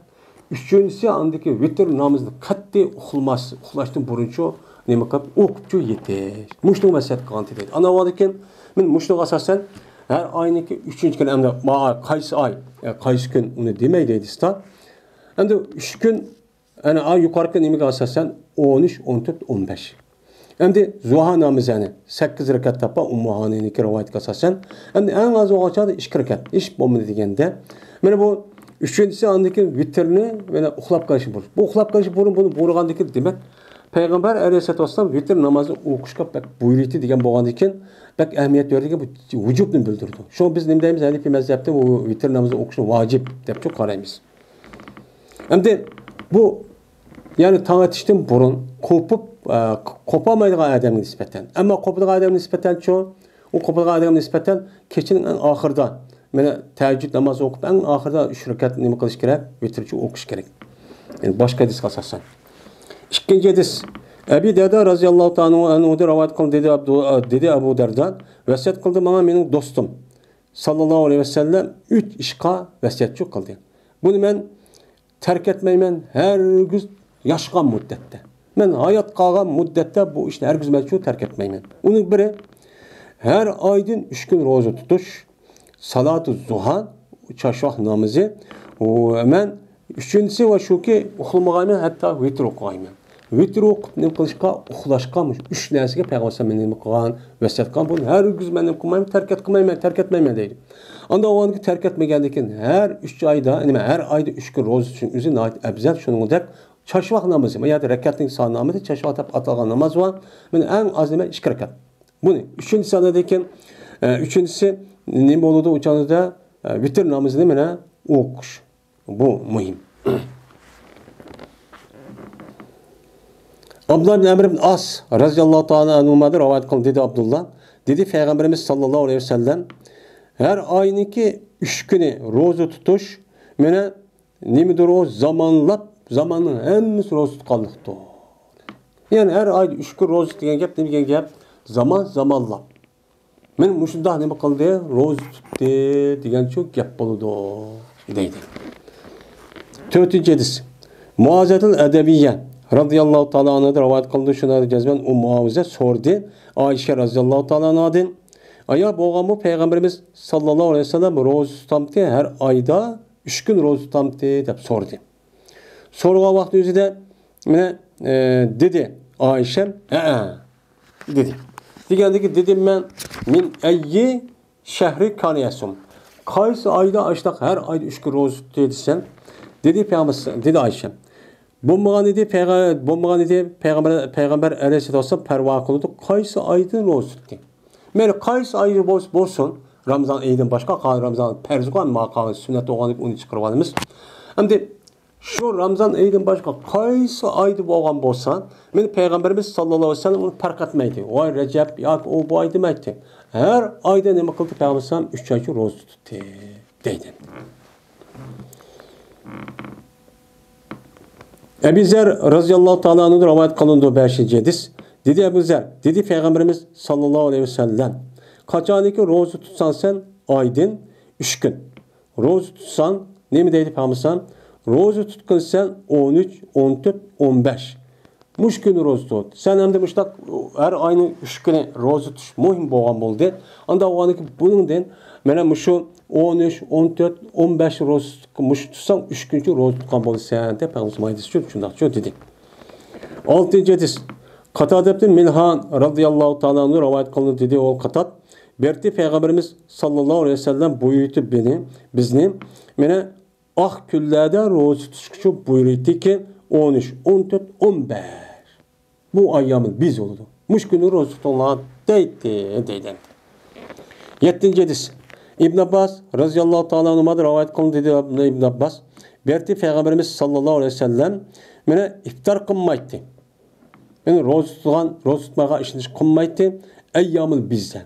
ئۈچىنچىسى، ئاندىكى ۋىتىر نامىزىنى قەتئىي ئۇخلىماس، ئۇخلاشتىن بۇرۇنچۇ نېمە قىلىپ ئوقۇپچۇ يېتىش. مۇشۇنى ۋەسىيەت قىلغان دېدى. ئانا بولغاندىكىن، مەن مۇشۇنىڭغا ئاساسەن ھەر ئاينىڭكى ئۈچىنچى كۈنى، ئەمدى ما-، قايسى ئاي، ئە، قايسى كۈن ئۇنى دېمەي دەيدىسىتا. ئەمدى ئۈچ كۈن، ئەنە، ئا، يۇقىرىقى نېمىگە ئاساسەن ئون ئۈچ، ئون تۆت، ئون بەش. ئەمدى زۇھا نامىزى، يەنى سەككىز رەكەت تاپا ئۇممۇ ھانىنىڭكى رىۋايىتىگە ئاساسەن، ئەمدى ئەڭ ئاز بولغان چاغدا ئىككى رەكەت، ھېچ بولمىدى دېگەندە، مانا بۇ ئۈچىنچىسى، ئاندىن كېيىن ۋىتىرنى، مانا ئۇخلاپ قېلىشى بۇرۇن. بۇ ئۇخلاپ قېلىشى بۇرۇن بۇنى بۇيرۇغاندىن كېيىن، دېمەك، پەيغەمبەر ئەلەيھىسسالاتۇ ۋەسسالام ۋىتىر نامازىنى ئوقۇشقا بەك بۇيرۇيتتى دېگەن بولغاندىن كېيىن، بەك ئەھمىيەت بەرگەن، بۇ ۋۇجۇبنى بىلدۈرىدۇ. شۇڭا بىز نېمە دەيمىز؟ ھەنىپىي مەزھەپتە بۇ ۋىتىر نامىزى ئوقۇشنى ۋاجىپ دەپچۇ قارايمىز. ئەمدى بۇ، يەنى تاڭ ئېتىشتىن بۇرۇن قوپۇپ، ئە، قوپالمايدىغان ئادەمگە نىسبەتەن. ئەمما قوپىدىغان ئادەمگە نىسبەتەنچۇ؟ ئۇ قوپىدىغان ئادەمگە نىسبەتەن كېچىنىڭ ئەڭ ئاخىرىدا، مانا، تەھەججۇد نامازى ئوقۇپ، ئەڭ ئاخىرىدا ئۈچ رەكەت نېمە قىلىش كېرەك؟ ۋىتىرچە ئوقۇش كېرەك. يەنى باشقا ھەدىسكە ئاساسەن. ئىككىنچى ھەدىس. ئەبى دەردە رەزىياللاھۇ تائالا ئەنھۇدىن رىۋايەت قىلىندى، دېدى ئابدۇ-، دېدى ئەبۇ دەردە، ۋەسىيەت قىلدى ماڭا مېنىڭ دوستۇم ساللاللاھۇ ئەلەيھى ۋەسەللەم ئۈچ ئىشقا ۋەسىيەتچۇ قىلدى. بۇنى مەن تەرك ئەتمەيمەن، ھەرگىز ياشىغان مۇددەتتە. مەن ھايات قالغان مۇددەتتە بۇ ئىشنى ھەرگىز مەن شۇ تەرك ئەتمەيمەن. ئۇنىڭ بىرى، ھەر ئايدىن ئۈچ كۈن روزا تۇتۇش، سالاتۇ زۇھا، چاشۋاق نامىزى. ۋە مەن ئۈچىنچىسى ۋە شۇكى، ئۇخلىمىغايمەن، ھەتتا ۋىتىر ئوقۇغايمەن. ۋىتىر ئوقۇپ نېمە قىلىشقا؟ ئۇخلاشقا، مۇشۇ ئۈچ نەرسىگە پەيغەمبەر ئەلەيھىسسالام نېمە قىلغان؟ ۋەسىيەت قىلغان. بۇنى ھەرگىز مەن نېمە قىلمايمەن، تەرك ئەت قىلمايمەن، تەرك ئەتمەيمەن دەيدۇ. ئاندىن ئۇنىڭ تەرك ئەتمىگەندىن كېيىن ھەر ئۈچ ئايدا، نېمە، ھەر ئايدا ئۈچ كۈن روزا تۇتۇشنىڭ ئۆزى ناھايىتى ئەۋزەل. شۇنىڭدەك چاشۋاق نامىزى، ما يەردە رەكەتنىڭ سانى ئالمىدى، چاشۋاق دەپ ئاتالغان ناماز بار. مانا ئەڭ ئاز نېمە؟ ئىككى رەكەت. بۇنى ئۈچىنچى سانىدىكىن، ئە، ئۈچىنچىسى نېمە بولىدۇ؟ ئۇ چاغدا، ئە، ۋىتىر نامىزىنى مانا ئوقۇش. بۇ مۇھىم. ئابدۇللا ئىبن ئەمر ئىبن ئاس رەزىياللاھۇ تائالا ئەنھۇمادىن رىۋايەت قىلدى، دېدى ئابدۇللا. دېدى، پەيغەمبىرىمىز ساللاللاھۇ ئەلەيھى ۋەسەللەم، ھەر ئاينىڭكى ئۈچ كۈنى روزا تۇتۇش، مانا نېمىدۇر ئۇ؟ زامانلاپ، زاماننىڭ ھەممىسى روزا تۇتقانلىقتۇر. يەنى ھەر ئايدا ئۈچ كۈن روزا دېگەن گەپ نېمە دېگەن گەپ؟ زامان زامانلاپ. مانا مۇشۇنداق نېمە قىلدى؟ روزا تۇتتى دېگەنچۇ گەپ بولىدۇ، دەيدۇ. تۆتىنچى ھەدىس. مۇئازەتۇل ئەدەۋىيە رەزىياللاھۇ تائالا ئەنھادىن رىۋايەت قىلىندى. شۇنىڭدا جەزمەن ئۇممۇ ئاۋىزە سورىدى ئائىشە رەزىياللاھۇ تائالا ئەنھادىن، ئايا بولغانمۇ پەيغەمبىرىمىز ساللاللاھۇ ئەلەيھى ۋەسەللەم روزا تۇتامتى ھەر ئايدا ئۈچ كۈن روزا تۇتامتى دەپ سورىدى. سورىغان ۋاقتى ئۆزىدە، مانا، ئە، دېدى ئائىشەم، ھەئە، دېدى. دېگەندىكى دېدىم مەن، مىن ئەييى شەھرى كانە يەسۇم. قايسى ئايدا ئاشۇنداق ھەر ئايدا ئۈچ كۈن روزا تۇتتى دېسەم، دېدى پەيغەمبەر، دېدى ئائىشەم. بولمىغان ئىدى، پەيغە-، بولمىغان ئىدى، پەيغەمبەر، پەيغەمبەر ئەلەيھىسسالاتۇ ۋەسسالام پەرۋا قىلىدۇ، قايسى ئايدىن روزا تۇتتى. مەيلى قايسى ئايدا بولسا بولسۇن، رامىزان ئېيىدىن باشقا، قالغان رامىزان پەرزى قىلغان، ما قالغان سۈننەت بولغاندىن كېيىن ئۇنى چىقىرىۋالىمىز. ئەمدى شۇ رامىزان ئېيىدىن باشقا قايسى ئايدا بولغان بولسا، مانا پەيغەمبىرىمىز ساللاللاھۇ ئەلەيھى ۋەسەللەم ئۇنى پەرق ئەتمەيتتى. ۋاي رەجەب ياكى ئۇ بۇ ئاي دېمەيتتى. ھەر ئايدا نېمە قىلدى پەيغەمبەر ئەلەيھىسسالام؟ ئۈچ ئايچە روزا تۇتتى، دەيدۇ. ئەبۇ زەر رەزىياللاھۇ تائالا ئەنھۇدىن رىۋايەت قىلىنىدۇ، بەشىنچى ھەدىس. دېدى ئەبۇ زەر، دېدى پەيغەمبىرىمىز ساللاللاھۇ ئەلەيھى ۋەسەللەم، قاچانكى روزا تۇتساڭ سەن ئايدىن ئۈچ كۈن. روزا تۇتساڭ، نېمە دەيدۇ پەيغەمبەر؟ روزا تۇتقىن سەن ئون ئۈچ، ئون تۆت، ئون بەش. مۇشۇ كۈنى روزا تۇت. سەن ئەمدى مۇشۇنداق ھەر ئاينىڭ ئۈچ كۈنى روزا تۇتۇش مۇھىم بولغان بولدى. ئاندا بولغاندىكىن بۇنىڭدىن مانا مۇشۇ ئون ئۈچ، ئون تۆت، ئون بەش روزا تۇتقان، مۇشۇ تۇتساڭ ئۈچ كۈنچە روزا تۇتقان بولىسەن دەپ پەيغەمبەر ھەدىسچۇ شۇنداقچۇ دېدى. ئالتىنچى ھەدىس. قاتادەبتىن مىلھان رەزىياللاھۇ تائالا ئەنھۇ رىۋايەت قىلىندى، دېدى ئۇ قاتاد، بەرتى پەيغەمبىرىمىز ساللاللاھۇ ئەلەيھى ۋەسەللەم بۇيرۇيتتى بىنى، بىزنى، مانا ئاق كۈنلەردە روزا تۇتۇشقىچۇ بۇيرۇيتتىكى، ئون ئۈچ، ئون تۆت، ئون بەش. بۇ ئەييامۇل بىز بولىدۇ. مۇشۇ كۈنى روزا تۇتۇڭلار دەيتتى، دەيدۇ. يەتتىنچى ھەدىس. ئىبن ئابباس رەزىياللاھۇ تائالا ئەنھۇمادىن رىۋايەت قىلىندى، دېدى ئىبن ئابباس. بەرتى پەيغەمبىرىمىز ساللاللاھۇ ئەلەيھى ۋەسەللەم مانا ئىپتار قىلمايتتى. يەنى روزا تۇتقان، روزا تۇتمايدىغان ئىشنى قىلمايتتى. ئەييامۇل بىزدە.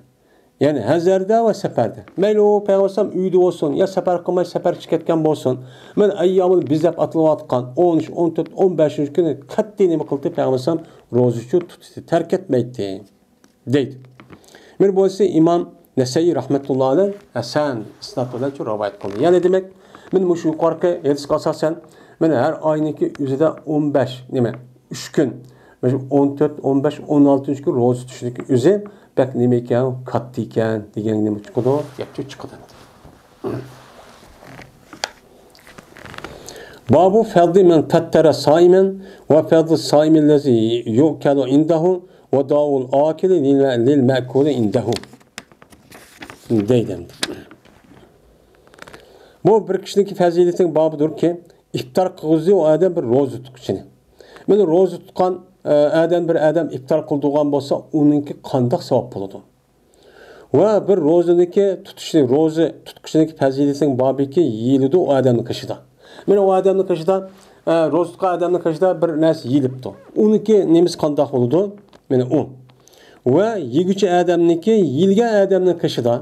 يەنى ھەزەردە ۋە سەپەردە. مەيلى ئۇ پەيغەمبەر ئۆيدە بولسۇن، يا سەپەر قىلماي سەپەرگە چىقىپ كەتكەن بولسۇن. مانا ئەييامۇل بىز دەپ ئاتىلىۋاتقان ئون ئۈچ، ئون تۆت، ئون بەشىنچى كۈنى قەتئىي نېمە قىلدى؟ پەيغەمبەر روزىچۇ تۇتتى، تەرك ئەتمەيتتى. دەيدۇ. بىر بولسا ئىمام نەسەئىي رەھمەتۇللا ئەلەيھ ھەسەن ئىسناد بىلەن شۇ رىۋايەت قىلدى. يەنى دېمەك، مەن مۇشۇ يۇقىرىقى ھەدىسكە ئاساسەن، مەن ھەر ئاينىڭكى ئۆزىدە ئون بەش، نېمە، ئۈچ كۈن، مەن شۇ ئون تۆت، ئون بەش، ئون ئالتىنچى كۈن روزا تۇتۇشنىڭكى ئۆزى بەك نېمە ئىكەن، كاتتا ئىكەن دېگەن نېمە چىقىدۇ، گەپ چىقىدۇ. باب فضل من فطر صائما وفضل الصائم الذي يؤكل عنده ودعاء الآكل للمأكول عنده. دەيدۇ. بۇ بىر كىشىنىڭكى پەزىلىتىنىڭ بابىدۇركى، ئىپتار قىلغۇزدى ئۇ ئادەم بىر روزا تۇتقۇچىنى. مانا روزا تۇتقان، ئە، ئادەم، بىر ئادەم ئىپتار قىلدۇرغان بولسا، ئۇنىڭكى قانداق ساۋاب بولىدۇ؟ ۋە بىر روزىنىڭكى تۇتۇشى، روزا تۇتقۇچىنىڭكى پەزىلىتىنىڭ بابىكى يېيىلىدۇ ئۇ ئادەمنىڭ قېشىدا. مانا ئۇ ئادەمنىڭ قېشىدا، ئە، روزا تۇتقان ئادەمنىڭ قېشىدا بىر نەرسە يېيىلىپتۇ. ئۇنىڭكى نېمىسى قانداق بولىدۇ؟ مانا ئۇ. ۋە يېگۈچى ئادەمنىڭكى يېيىلگەن ئادەمنىڭ قېشىدا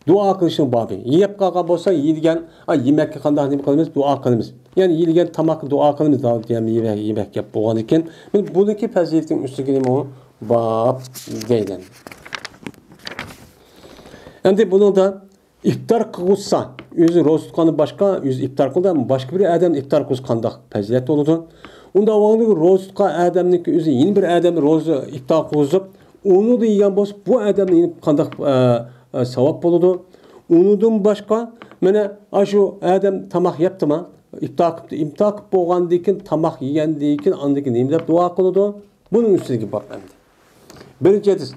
دۇئا قىلىشنىڭ بابى. يەپ قالغان بولسا يېيىلگەن، ئا، يېمەككە قانداق نېمە قىلىمىز؟ دۇئا قىلىمىز. يەنى يېيىلگەن تاماققا دۇئا قىلىمىز، دېگەن يېمەك، يېمەك گەپ بولغاندىكىن، مانا بۇنىڭكى پەزىلىتىنىڭ ئۈستىگە نېمە بار دەيدۇ. ئەمدى بۇنىڭدا ئىپتار قىلغۇزسا، ئۆزى روزا تۇتقاندىن باشقا، ئۆزى ئىپتار قىلدى، باشقا بىر ئادەم ئىپتار قىلغۇزسا قانداق پەزىلەت بولىدۇ؟ ئۇنداق ۋاقىتتا روزا تۇتقان ئادەمنىڭكى ئۆزى يەنە بىر ئادەمنى روزا ئىپتار قىلغۇزۇپ، ئۇنىڭدىن يېگەن بولسا، بۇ ئادەمنىڭ قانداق، ئە، ئە، ساۋاب بولىدۇ؟ ئۇنىڭدىن باشقا، مانا، ئاشۇ ئادەم تاماق يەپتىما؟ ئىپتار قىپتۇ. ئىپتار قىپ بولغاندىن كېيىن، تاماق يېگەندىن كېيىن، ئاندىن كېيىن نېمە دەپ دۇئا قىلىدۇ؟ بۇنىڭ ئۈستىدىكى باب ئەمدى. بىرىنچى ھەدىس.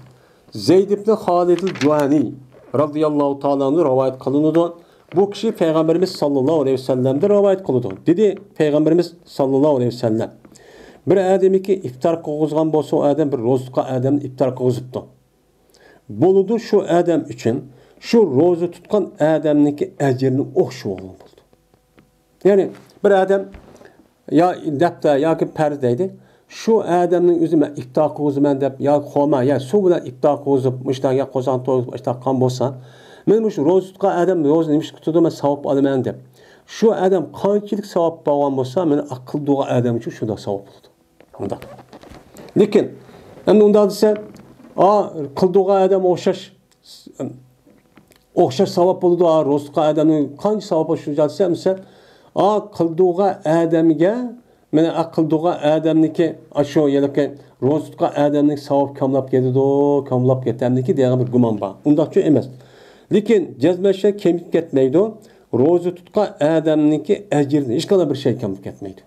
زەيد ئىبن خالىدىل جۇھەنى رەزىياللاھۇ تائالا ئەنھۇ رىۋايەت قىلىنىدۇ. بۇ كىشى پەيغەمبىرىمىز ساللاللاھۇ ئەلەيھى ۋەسەللەمدىن رىۋايەت قىلىدۇ. دېدى پەيغەمبىرىمىز ساللاللاھۇ ئەلەيھى ۋەسەللەم، بىر ئادەمكى ئىپتار قىلغۇزغان بولسا، ئۇ ئادەم بىر روزا تۇتقان ئادەمنى ئىپتار قىلغۇزۇپتۇ. بولىدۇ شۇ ئادەم ئۈچۈن شۇ روزا تۇتقان ئادەمنىڭكى ئەجرىنى ئوخشىۋالغان بولىدۇ. يەنى بىر ئادەم يا دەپتە ياكى پەرز دەيدۇ. شۇ ئادەمنىڭ ئۆزى مەن ئىپتار قىلغۇزىمەن دەپ، يا خورما، يا سۇ بىلەن ئىپتار قىلغۇزۇپ، مۇشۇنداق يا قورساقنى تويغۇزۇپ، ئىپتار قىلغان بولسا، مەن مۇشۇ روزا تۇتقان ئادەم روزا نېمە ئىش تۇتىدۇ، مەن ساۋاب ئالىمەن دەپ. شۇ ئادەم قانچىلىك ساۋاب بولغان بولسا، مانا قىلدۇرغان ئادەم ئۈچۈن شۇنداق ساۋاب بولىدۇ. ئۇنداق. لېكىن، ئەمدى ئۇنداق دېسە، ئا، قىلدۇرغان ئادەم ئوخشاش، ئوخشاش ساۋاب بولىدۇ، ئا، روزا تۇتقان ئادەمنىڭ قانچە ساۋاب بولۇشى شۇنچە دېسە، دېسە، ئا، قىلدۇرغان ئادەمگە، مانا، ئا، قىلدۇرغان ئادەمنىڭكى، ئا، شۇ ھېلىقى روزا تۇتقان ئادەمنىڭ ساۋابى كاملاپ كېتىدۇ، كاملاپ كېتەمدىكى دېگەن بىر گۇمان بار. ئۇنداقچۇ ئەمەس. لېكىن جەزمەن شەك كېمىپ كەتمەيدۇ. روزا تۇتقان ئادەمنىڭكى ئەجرىدىن ھېچقانداق بىر شەي كېمىپ كەتمەيدۇ.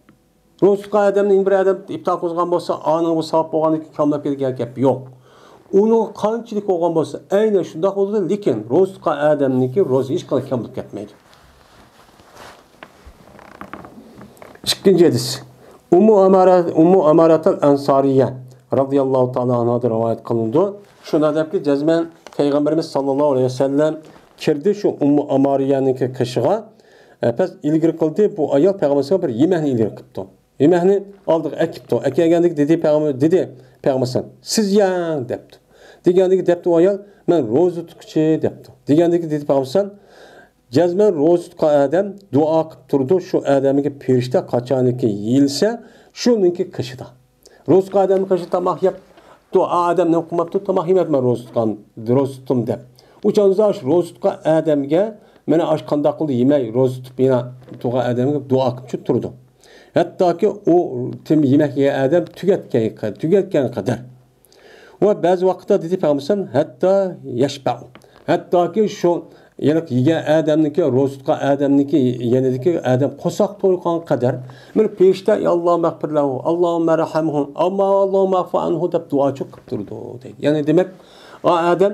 روزا تۇتقان ئادەمنى بىر ئادەم ئىپتار قىلغان بولسا، ئانىڭ بۇ ساۋاب بولغاندىن كېيىن كاملاپ كېتىدىغان گەپ يوق. ئۇنىڭ قانچىلىك بولغان بولسا، ئەينەن شۇنداق بولىدۇ، لېكىن روزا تۇتقان ئادەمنىڭكى روزا ھېچقانداق كاملاپ كەتمەيدۇ. ئىككىنچى ھەدىس. ئۇممۇ ئامارە، ئۇممۇ ئامارەتەل ئەنسارىيە رەزىياللاھۇ تائالا ئانھادىن رىۋايەت قىلىنىدۇ. شۇ نەدەپكى جەزمەن پەيغەمبىرىمىز ساللاللاھۇ ئەلەيھى ۋەسەللەم كىردى شۇ ئۇممۇ ئامارىيەنىڭكى قېشىغا. ئە، پەس ئىلگىرى قىلدى، بۇ ئايال پەيغەمبەرگە بىر يېمەكنى ئىلگىرى قىپتۇ. يېمەكنى ئالدىغا ئەكىپتۇ. ئەكەلگەندىكى دېدى پەيغەمبەر، دېدى پەيغەمبەر، «سىز يەڭ» دەپتۇ. دېگەندىكى دەپتۇ ئايال، «مەن روزا تۇتقۇچى» دەپتۇ. دېگەندىكى دېدى پەيغەمبەر، جەزمەن روزا تۇتقان ئادەم دۇئا قىپ تۇرىدۇ، شۇ ئادەمگە پېرىشتە قاچانكى يېيىلسە، شۇنىڭكى قېشىدا. روزا تۇتقان ئادەمنىڭ قېشىدا تاماق يەپ، ئا ئادەم نېمە قىلماپتۇ؟ تاماق يېمەپتۇ، مەن روزا تۇتقان، روزا تۇتتۇم دەپ. ئۇ چاغدا ئاشۇ روزا تۇتقان ئادەمگە مانا ئاشۇ قانداق قىلدى يېمەي، روزا تۇتۇپ يەنە تۇرغان ئادەمگە دۇئا قىلىپ تۇرىدۇ. ھەتتاكى ئۇ تېم-، يېمەك يېگەن ئادەم تۈگەتكەن، تۈگەتكەن قەدەر. ۋە بەزى ۋاقىتتا دېدى پەيغەمبەر، ھەتتا يەشبەئۇ. ھەتتاكى شۇ يەنە يېگەن ئادەمنىڭكى، روزا تۇتقان ئادەمنىڭكى يېنىدىكى ئادەم قورساق تويغان قەدەر، مانا پەرىشتە، يا ئاللاھۇممەغفىر لەھۇ، ئاللاھۇممەرھەمھۇ، ئامما ئاللاھۇممەئفۇ ئەنھۇ دەپ دۇئاچۇ قىلىپ تۇرىدۇ، دەيدۇ. يەنى دېمەك، ئا ئادەم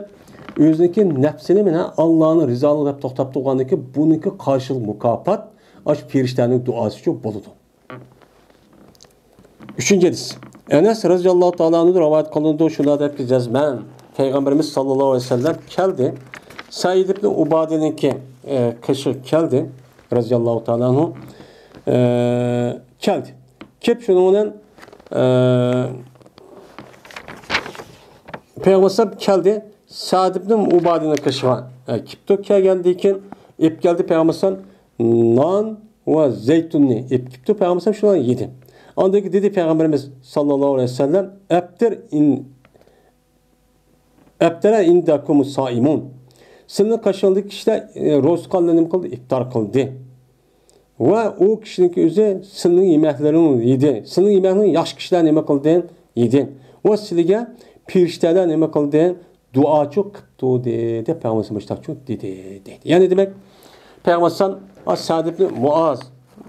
ئۆزىنىڭكى نەپسىنى مانا ئاللانىڭ رىزالىقى دەپ توختاپ تۇرغاندىكى، بۇنىڭكى قارشىلىق مۇكاپات ئاشۇ پەرىشتەنىڭ دۇئاسىچۇ بولىدۇ. ئۈچىنچى ھەدىس. ئەنەس رەزىياللاھۇ تائالا ئەنھۇدىن رىۋايەت قىلىنىدۇ، شۇنداق دەپتۇ، جەزمەن پەيغەمبىرىمىز ساللاللاھۇ ئەلەيھى ۋەسەللەم كەلدى. سەئىد ئىبن ئۇبادىنىڭكى، ئە، قېشىغا كەلدى، رەزىياللاھۇ تائالا ئەنھۇ، ئە، كەلدى. كېلىپ شۇنىڭ بىلەن، ئە، پەيغەمبەر كەلدى، سەئد ئىبن ئۇبادىنىڭ قېشىغا، ئە، كېپتۇ. كەلگەندىن كېيىن ئېلىپ كەلدى پەيغەمبەر نان ۋە زەيتۇننى ئېلىپ كېپتۇ، پەيغەمبەر شۇلارنى يېدى. ئاندىن كېيىن دېدى پەيغەمبىرىمىز ساللاللاھۇ ئەلەيھى ۋەسەللەم، «ئەپتىر ئىن-، ئەپتەرە ئىندەكۇمۇ سائىمۇن.» سىلىنىڭ قېشىڭدىكى كىشىلەر، ئە، روزا تۇتقانلار نېمە قىلدى؟ ئىپتار قىلدى. ۋە ئۇ كىشىنىڭكى ئۆزى سىلىنىڭ يېمەكلىرىڭنى يېدى. سىلىنىڭ يېمەكلىرىڭنى ياخشى كىشىلەر نېمە قىلدى؟ يېدى. ۋە سىلىگە پەرىشتەلەر نېمە قىلدى؟ دۇئاچۇ قىپتۇ دېدى، پەيغەمبەر مۇشتاقچۇ دېدى، دەيدۇ. يەنى دېمەك، پەيغەمبەر ئەلەيھىسسالام، ئا، سەئد ئىبن مۇئاز،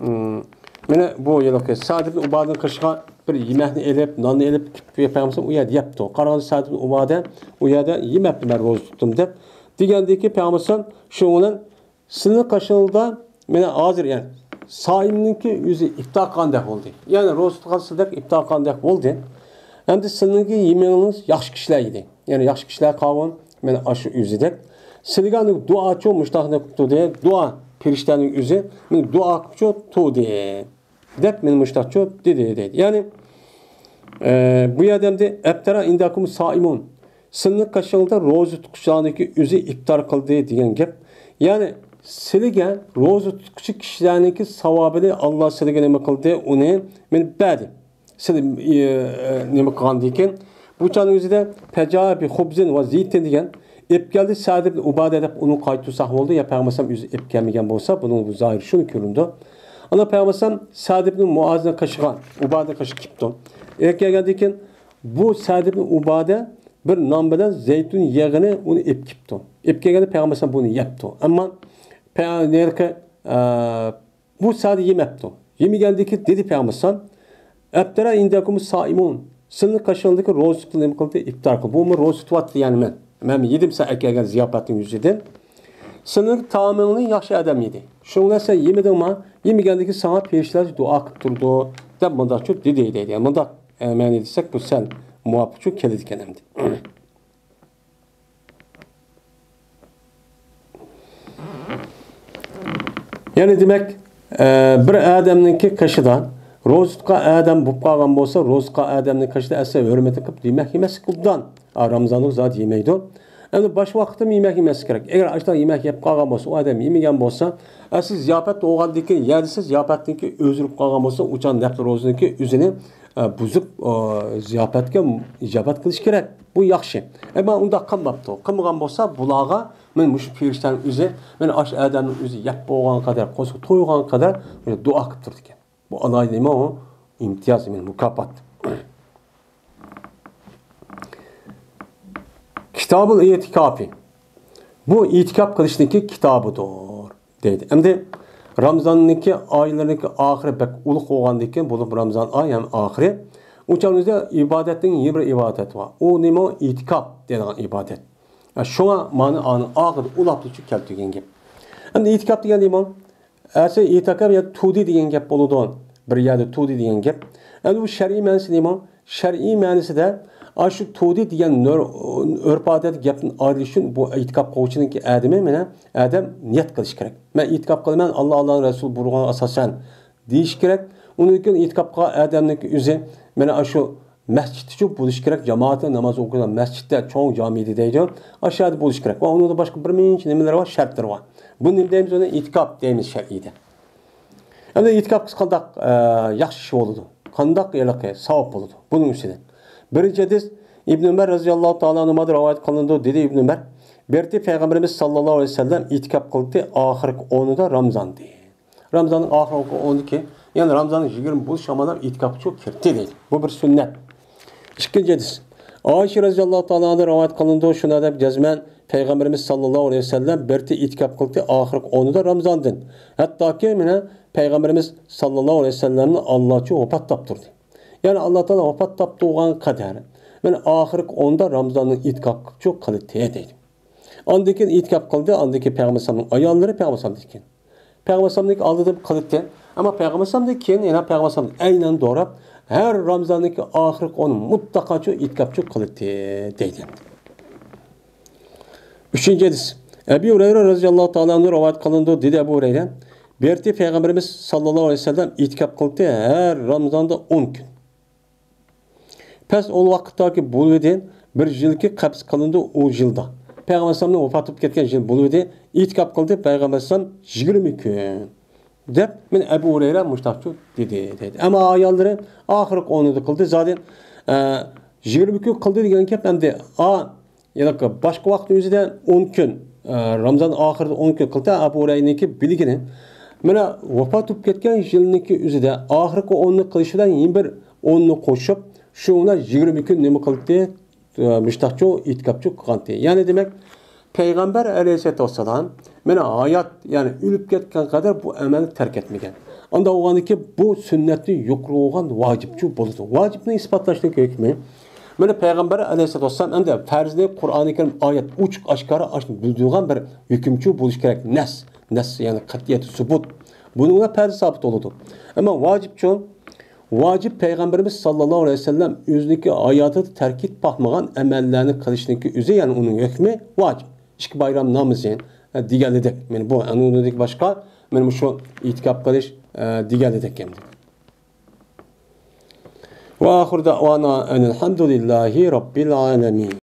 ئىم، مانا بۇ يىلقى سەئد ئىبن ئۇبادىنىڭ قېشىغا بىر يېمەكنى ئېلىپ، ناننى ئېلىپ، پەيغەمبەر ئەلەيھىسسالام ئۇ يەردە يەپتۇ. قارىغاندا سەئد ئىبن ئۇبادە ئۇ يەردە يېمەپتۇ، مەن روزا تۇتتۇم دەپ. دېگەندىكى پەيغەمبەر ئەلەيھىسسالام شۇنىڭ بىلەن سىلىنىڭ قېشىڭىزدا، مانا ھازىر، يەنى سائىمنىڭكى ئۆزى ئىپتار قىلغاندەك بولدى. يەنى روزا تۇتقان سىلىدەك ئىپتار قىلغاندەك بولدى. ئەمدى سىلىنىڭكى يېمىڭىز ياخشى كىشىلەر يېدى. يەنى ياخشى كىشىلەر قاۋۇن، مانا ئاشۇ ئۆزىدەك. سىلىگە دۇئاچۇ مۇشۇنداق قىپتۇ دېدى. دۇئا پەرىشتەنىڭ ئۆزى، مانا دۇئا قىپچۇ تۇردى. دەپ مانا مۇشۇنداقچۇ دېدى، دەيدۇ. يەنى، ئە، بۇ يەردە ئەمدى ئەپتەرە ئىندەكۇم سائىمۇن. سىلىنىڭ قېشىڭدا روزا تۇتقۇچىلارنىڭكى ئۆزى ئىپتار قىلدى دېگەن گەپ. يەنى سىلىگە روزا تۇتقۇچى كىشىلەرنىڭكى ساۋابىنى ئاللا سىلىگە نېمە قىلدى؟ ئۇنى مانا بەردى. سىلى، ئى، نېمە قىلغاندىن كېيىن، بۇ چاغنىڭ ئۆزىدە پەجا بى خۇبزىن ۋە زىيتىن دېگەن، ئېلىپ كەلدى سەئد ئىبن ئۇبادە دەپ ئۇنى قايتۇرساق بولدى، يا پەيغەمبەر ئەلەيھىسسالام ئۆزى ئېلىپ كەلمىگەن بولسا، بۇنىڭ بۇ زاھىرى شۇنى كۆرۈنىدۇ. ئانا پەيغەمبەر ئەلەيھىسسالام سەئد ئىبن مۇئازنىڭ قېشىغا، ئۇبادە قېشىغا كېپتۇ. ئېلىپ كەلگەندىن كېيىن، بۇ سەئد ئىبن ئۇبادە بىر نان بىلەن زەيتۇن يېغىنى ئۇنى ئېلىپ كېپتۇ. ئېلىپ كەلگەندە پەيغەمبەر ئەلەيھىسسالام بۇنى يەپتۇ. ئەمما پەيغەمبەر، ئە، بۇ سەئد يېمەپتۇ. يېمىگەندىن كېيىن دېدى پەيغەمبەر ئەلەيھىسسالام، «ئەپتەرە ئىندەكۇم سائىمۇن.» سىلىنىڭ قېشىڭدىكى روزا تۇتقۇچى نېمە قىلدى؟ ئىپتار قىلدى. بۇمۇ روزا تۇتۇۋاتتى، يەنى مەن. مەن يېدىم سەن ئەكەلگەن زىياپەتنىڭ يۈزىدىن. سىلىنىڭ تائامىڭنى ياخشى ئادەم يېدى. شۇنىڭ بىلەن سەن يېمىدىڭما؟ يېمىگەندىن كېيىن ساڭا پەرىشتىلەر دۇئا قىلىپ تۇرىدۇ، دەپ مۇنداقچۇ دېدى، دەيدۇ. يەنى مۇنداق، ئە، مەنىدە دېسەك، بۇ سەل مۇۋاپىقچۇ كېلىدىكەن ئەمدى. يەنى دېمەك، ئە، بىر ئادەمنىڭكى قېشىدا روزا تۇتقان ئادەم بولۇپ قالغان بولسا، روزا تۇتقان ئادەمنىڭ قېشىدا ئەسلى ھۆرمىتىنى قىلىپ يېمەك يېمەسلىك ئوبدان. ئا، رامىزاندا زادى يېمەيدۇ. ئەمدى باشقا ۋاقىتتا يېمەك يېمەسلىك كېرەك. ئەگەر ئاشۇنداق يېمەك يەپ قالغان بولسا، ئۇ ئادەم يېمىگەن بولسا، ئەسلى زىياپەت بولغاندىن كېيىن يەردىسى زىياپەتنىڭكى ئۆزى بولۇپ قالغان بولسا، ئۇ چاغ نەپلى روزىنىڭكى ئۆزىنى، ئە، بۇزۇپ، ئە، زىياپەتكە ئىجابەت قىلىش كېرەك. بۇ ياخشى. ئەمما ئۇنداق قىلماپتۇ. قىلمىغان بولسا، بۇلارغا مانا مۇشۇ پەرىشتەنىڭ ئۆزى، مانا ئاشۇ ئادەمنىڭ ئۆزى يەپ بولغان قەدەر، قورسىقى تويغان قەدەر دۇئا قىلىپ تۇرىدىكەن. بۇ ئالاھىدە نېمە ئۇ؟ ئىمتىياز، يەنى مۇكاپات. كىتابۇل ئېتىكافى. بۇ ئېتىكاپ قىلىشنىڭكى كىتابىدۇر، دەيدۇ. ئەمدى رامىزاننىڭكى ئايلىرىنىڭكى ئاخىرى بەك ئۇلۇغ بولغاندىكىن، بولۇپ رامىزان ئاي ھەم ئاخىرى، ئۇ چاغنىڭ ئۆزىدە ئىبادەتنىڭ يەنە بىر ئىبادەت بار. ئۇ نېمە؟ ئېتىكاپ دەيدىغان ئىبادەت. شۇڭا مانا ئانىڭ ئاخىرىدا ئۇلاپلىچۇ كەلتۈرگەن گەپ. ئەمدى ئېتىكاپ دېگەن نېمە؟ ئەسلى ئېتىكاپ يا تۇردى دېگەن گەپ بولىدۇ. بىر يەردە تۇردى دېگەن گەپ. ئەمدى بۇ شەرئىي مەنىسى نېمە؟ شەرئىي مەنىسىدە ئاشۇ تۇردى دېگەن نۆر-، ئۆرپ-ئادەت گەپتىن ئايرىلىش ئۈچۈن بۇ ئېتىكاپ قىلغۇچىنىڭكى ئادىمى مانا ئادەم نىيەت قىلىش كېرەك. مەن ئېتىكاپ قىلىمەن، ئاللا، ئاللانىڭ رەسۇلى بۇيرۇغانغا ئاساسەن دېيىش كېرەك. ئۇنىڭدىن كېيىن ئېتىكاپ قىلغان ئادەمنىڭكى ئۆزى مانا ئاشۇ مەسچىتتىچۇ بولۇش كېرەك، جامائەتنىڭ ناماز ئوقۇيدىغان مەسچىتتە، چوڭ جامىدە دەيدۇ. ئاشۇ يەردە بولۇش كېرەك. ۋە ئۇنىڭدا باشقا بىر نەچچە نېمىلەر بار، شەرتلىرى بار. بۇنى نېمە دەيمىز؟ ئۇنى ئېتىكاپ دەيمىز شەرئىيدە. ئەمدى ئېتىكاپ قىلسا قانداق، ئە، ياخشى ئىش بولىدۇ؟ قانداق ھېلىقى ساۋاب بولىدۇ؟ بۇنىڭ ئۈستىدىن. بىرىنچى ھەدىس ئىبن ئۆمەر رەزىياللاھۇ تائالا ئەنھۇمادىن رىۋايەت قىلىنىدۇ، دېدى ئىبن ئۆمەر، بىر قېتى پەيغەمبىرىمىز ساللاللاھۇ ئەلەيھى ۋەسەللەم ئېتىكاپ قىلدى، ئاخىرقى ئونىدا رامزاندىن. رامزاننىڭ ئاخىرقى ئونىدىكى، يەنى رامزاننىڭ يىگىرمە بولۇش شاماللار ئېتىكاپقا چوق كىردى دەيدۇ. بۇ بىر سۈننەت. ئىككىنچى ھەدىس. ئائىشە رەزىياللاھۇ تائالا ئەنھادىن رىۋايەت قىلىنىدۇ، شۇنىڭ دەپ جەزمەن پەيغەمبىرىمىز ساللاللاھۇ ئەلەيھى ۋەسەللەم بىر قېتى ئېتىكاپ قىلدى، ئاخىرقى ئونىدا رامزاندىن. ھەتتاكى مانا پەيغەمبىرىمىز ساللاللاھۇ ئەلەيھى ۋەسەللەمنى ئاللىچۇ ۋاپات تاپتۇردى. يەنى ئاللا تائالا ۋاپات تاپتۇرغان قەدەر مانا ئاخىرقى ئوندا رامزاننىڭ ئېتىكاپقا چوق قىلدى دەيدۇ. ئاندىن كېيىن ئېتىكاپ قىلدى، ئاندىن كېيىن پەيغەمبەر ئەلەيھىسسالامنىڭ ئاياللىرى پەيغەمبەر ئەلەيھىسسالامدىن كېيىن. پەيغەمبەر ئەلەيھىسسالامدىن ئالدىدا قىلىتتى. ئەمما پەيغەمبەر ئەلەيھىسسالامدىن كېيىن يەنە پەيغەمبەر ئەلەيھىسسالامنى ئەينەن دوراپ، ھەر رامزاندىكى ئاخىرقى ئون مۇتلەقا شۇ ئېتىكاپچۇ قىلىتتى دەيدۇ. ئۈچىنچى ھەدىس. ئەبۇ ھۇرەيرە رەزىياللاھۇ تائالا ئەنھۇ رىۋايەت قىلىنىدۇ، دېدى ئەبۇ ھۇرەيرە، بىر قېتى پەيغەمبىرىمىز ساللاللاھۇ ئەلەيھى ۋەسەللەم ئېتىكاپ قىلىتتى، ھەر رامزاندا ئون كۈن. پەس ئۇ ۋاقىتتاكى بولۇۋىدى، بىر يىلكى قەبز قىلىندى ئۇ يىلدا. پەيغەمبەر ئەلەيھىسسالامنىڭ ۋاپات بولۇپ كەتكەن يىل بولۇۋىدى، ئېتىكاپ قىلدى پەيغەمبەر ئەلەيھىسسالام يىگىرمە كۈن. دەپ، مانا ئەبۇ ھۇرەيرە مۇشتاقچۇ دېدى، دەيدۇ. ئەمما ئاياللىرى ئاخىرقى ئونىدا قىلدى، زادى، ئە، يىگىرمە كۈن قىلدى دېگەن گەپ ئەمدى، ئا، يەنى باشقا ۋاقىتنىڭ ئۆزىدە ئون كۈن، ئە، رامزان ئاخىرىدا ئون كۈن قىلدى، ئەبۇ ھۇرەيرىنىڭكى بىلگىنى. مانا ۋاپات بولۇپ كەتكەن يىلنىڭكى ئۆزىدە ئاخىرقى ئوننى قىلىش بىلەن يەنە بىر ئوننى قوشۇپ، شۇ بىلەن يىگىرمە كۈن نېمە قىلدى؟ ئە، مۇشتاقچۇ ئېتىكاپچۇ قىلغانتى. يەنى دېمەك، پەيغەمبەر ئەلەيھىسسالاتۇ ۋەسسالام مانا ھايات، يەنى ئۆلۈپ كەتكەن قەدەر بۇ ئەمەلنى تەرك ئەتمىگەن. ئانداق بولغاندىكىن بۇ سۈننەتتىن يۇقىرى بولغان ۋاجىپچۇ بولىدۇ. ۋاجىپنى ئىسپاتلاشنىڭ ھۆكمى، مانا پەيغەمبەر ئەلەيھىسسالاتۇ ۋەسسالام ئەمدى پەرزنى قۇرئانى كەرىم ئايەت ئوچۇق ئاشكارا ئاشۇنى بىلدۈرگەن بىر ھۆكۈمچۇ بولۇش كېرەك. نەس، نەس، يەنى قەتئىيەت، سۇبۇت. بۇنىڭ بىلەن پەرز سابىت بولىدۇ. ئەمما ۋاجىپچۇ؟ ۋاجىپ پەيغەمبىرىمىز ساللاللاھۇ ئەلەيھى ۋەسەللەم ئۆزىنىڭكى ھاياتىدا تەرك ئېتىپ باقمىغان ئەمەللەرنى قىلىشنىڭكى ئۆزى، يەنى ئۇنىڭ ھۆكمى ۋاجىپ. ئىككى بايرام نامىزى، ئە، دېگەنلىدەك. مانا بۇ، ئەنە ئۇنىڭدىن باشقا، مانا مۇشۇ ئېتىكاپ قىلىش، ئە، دېگەنلىدەك ئەمدى. وآخر دعوانا أن الحمد لله رب العالمين.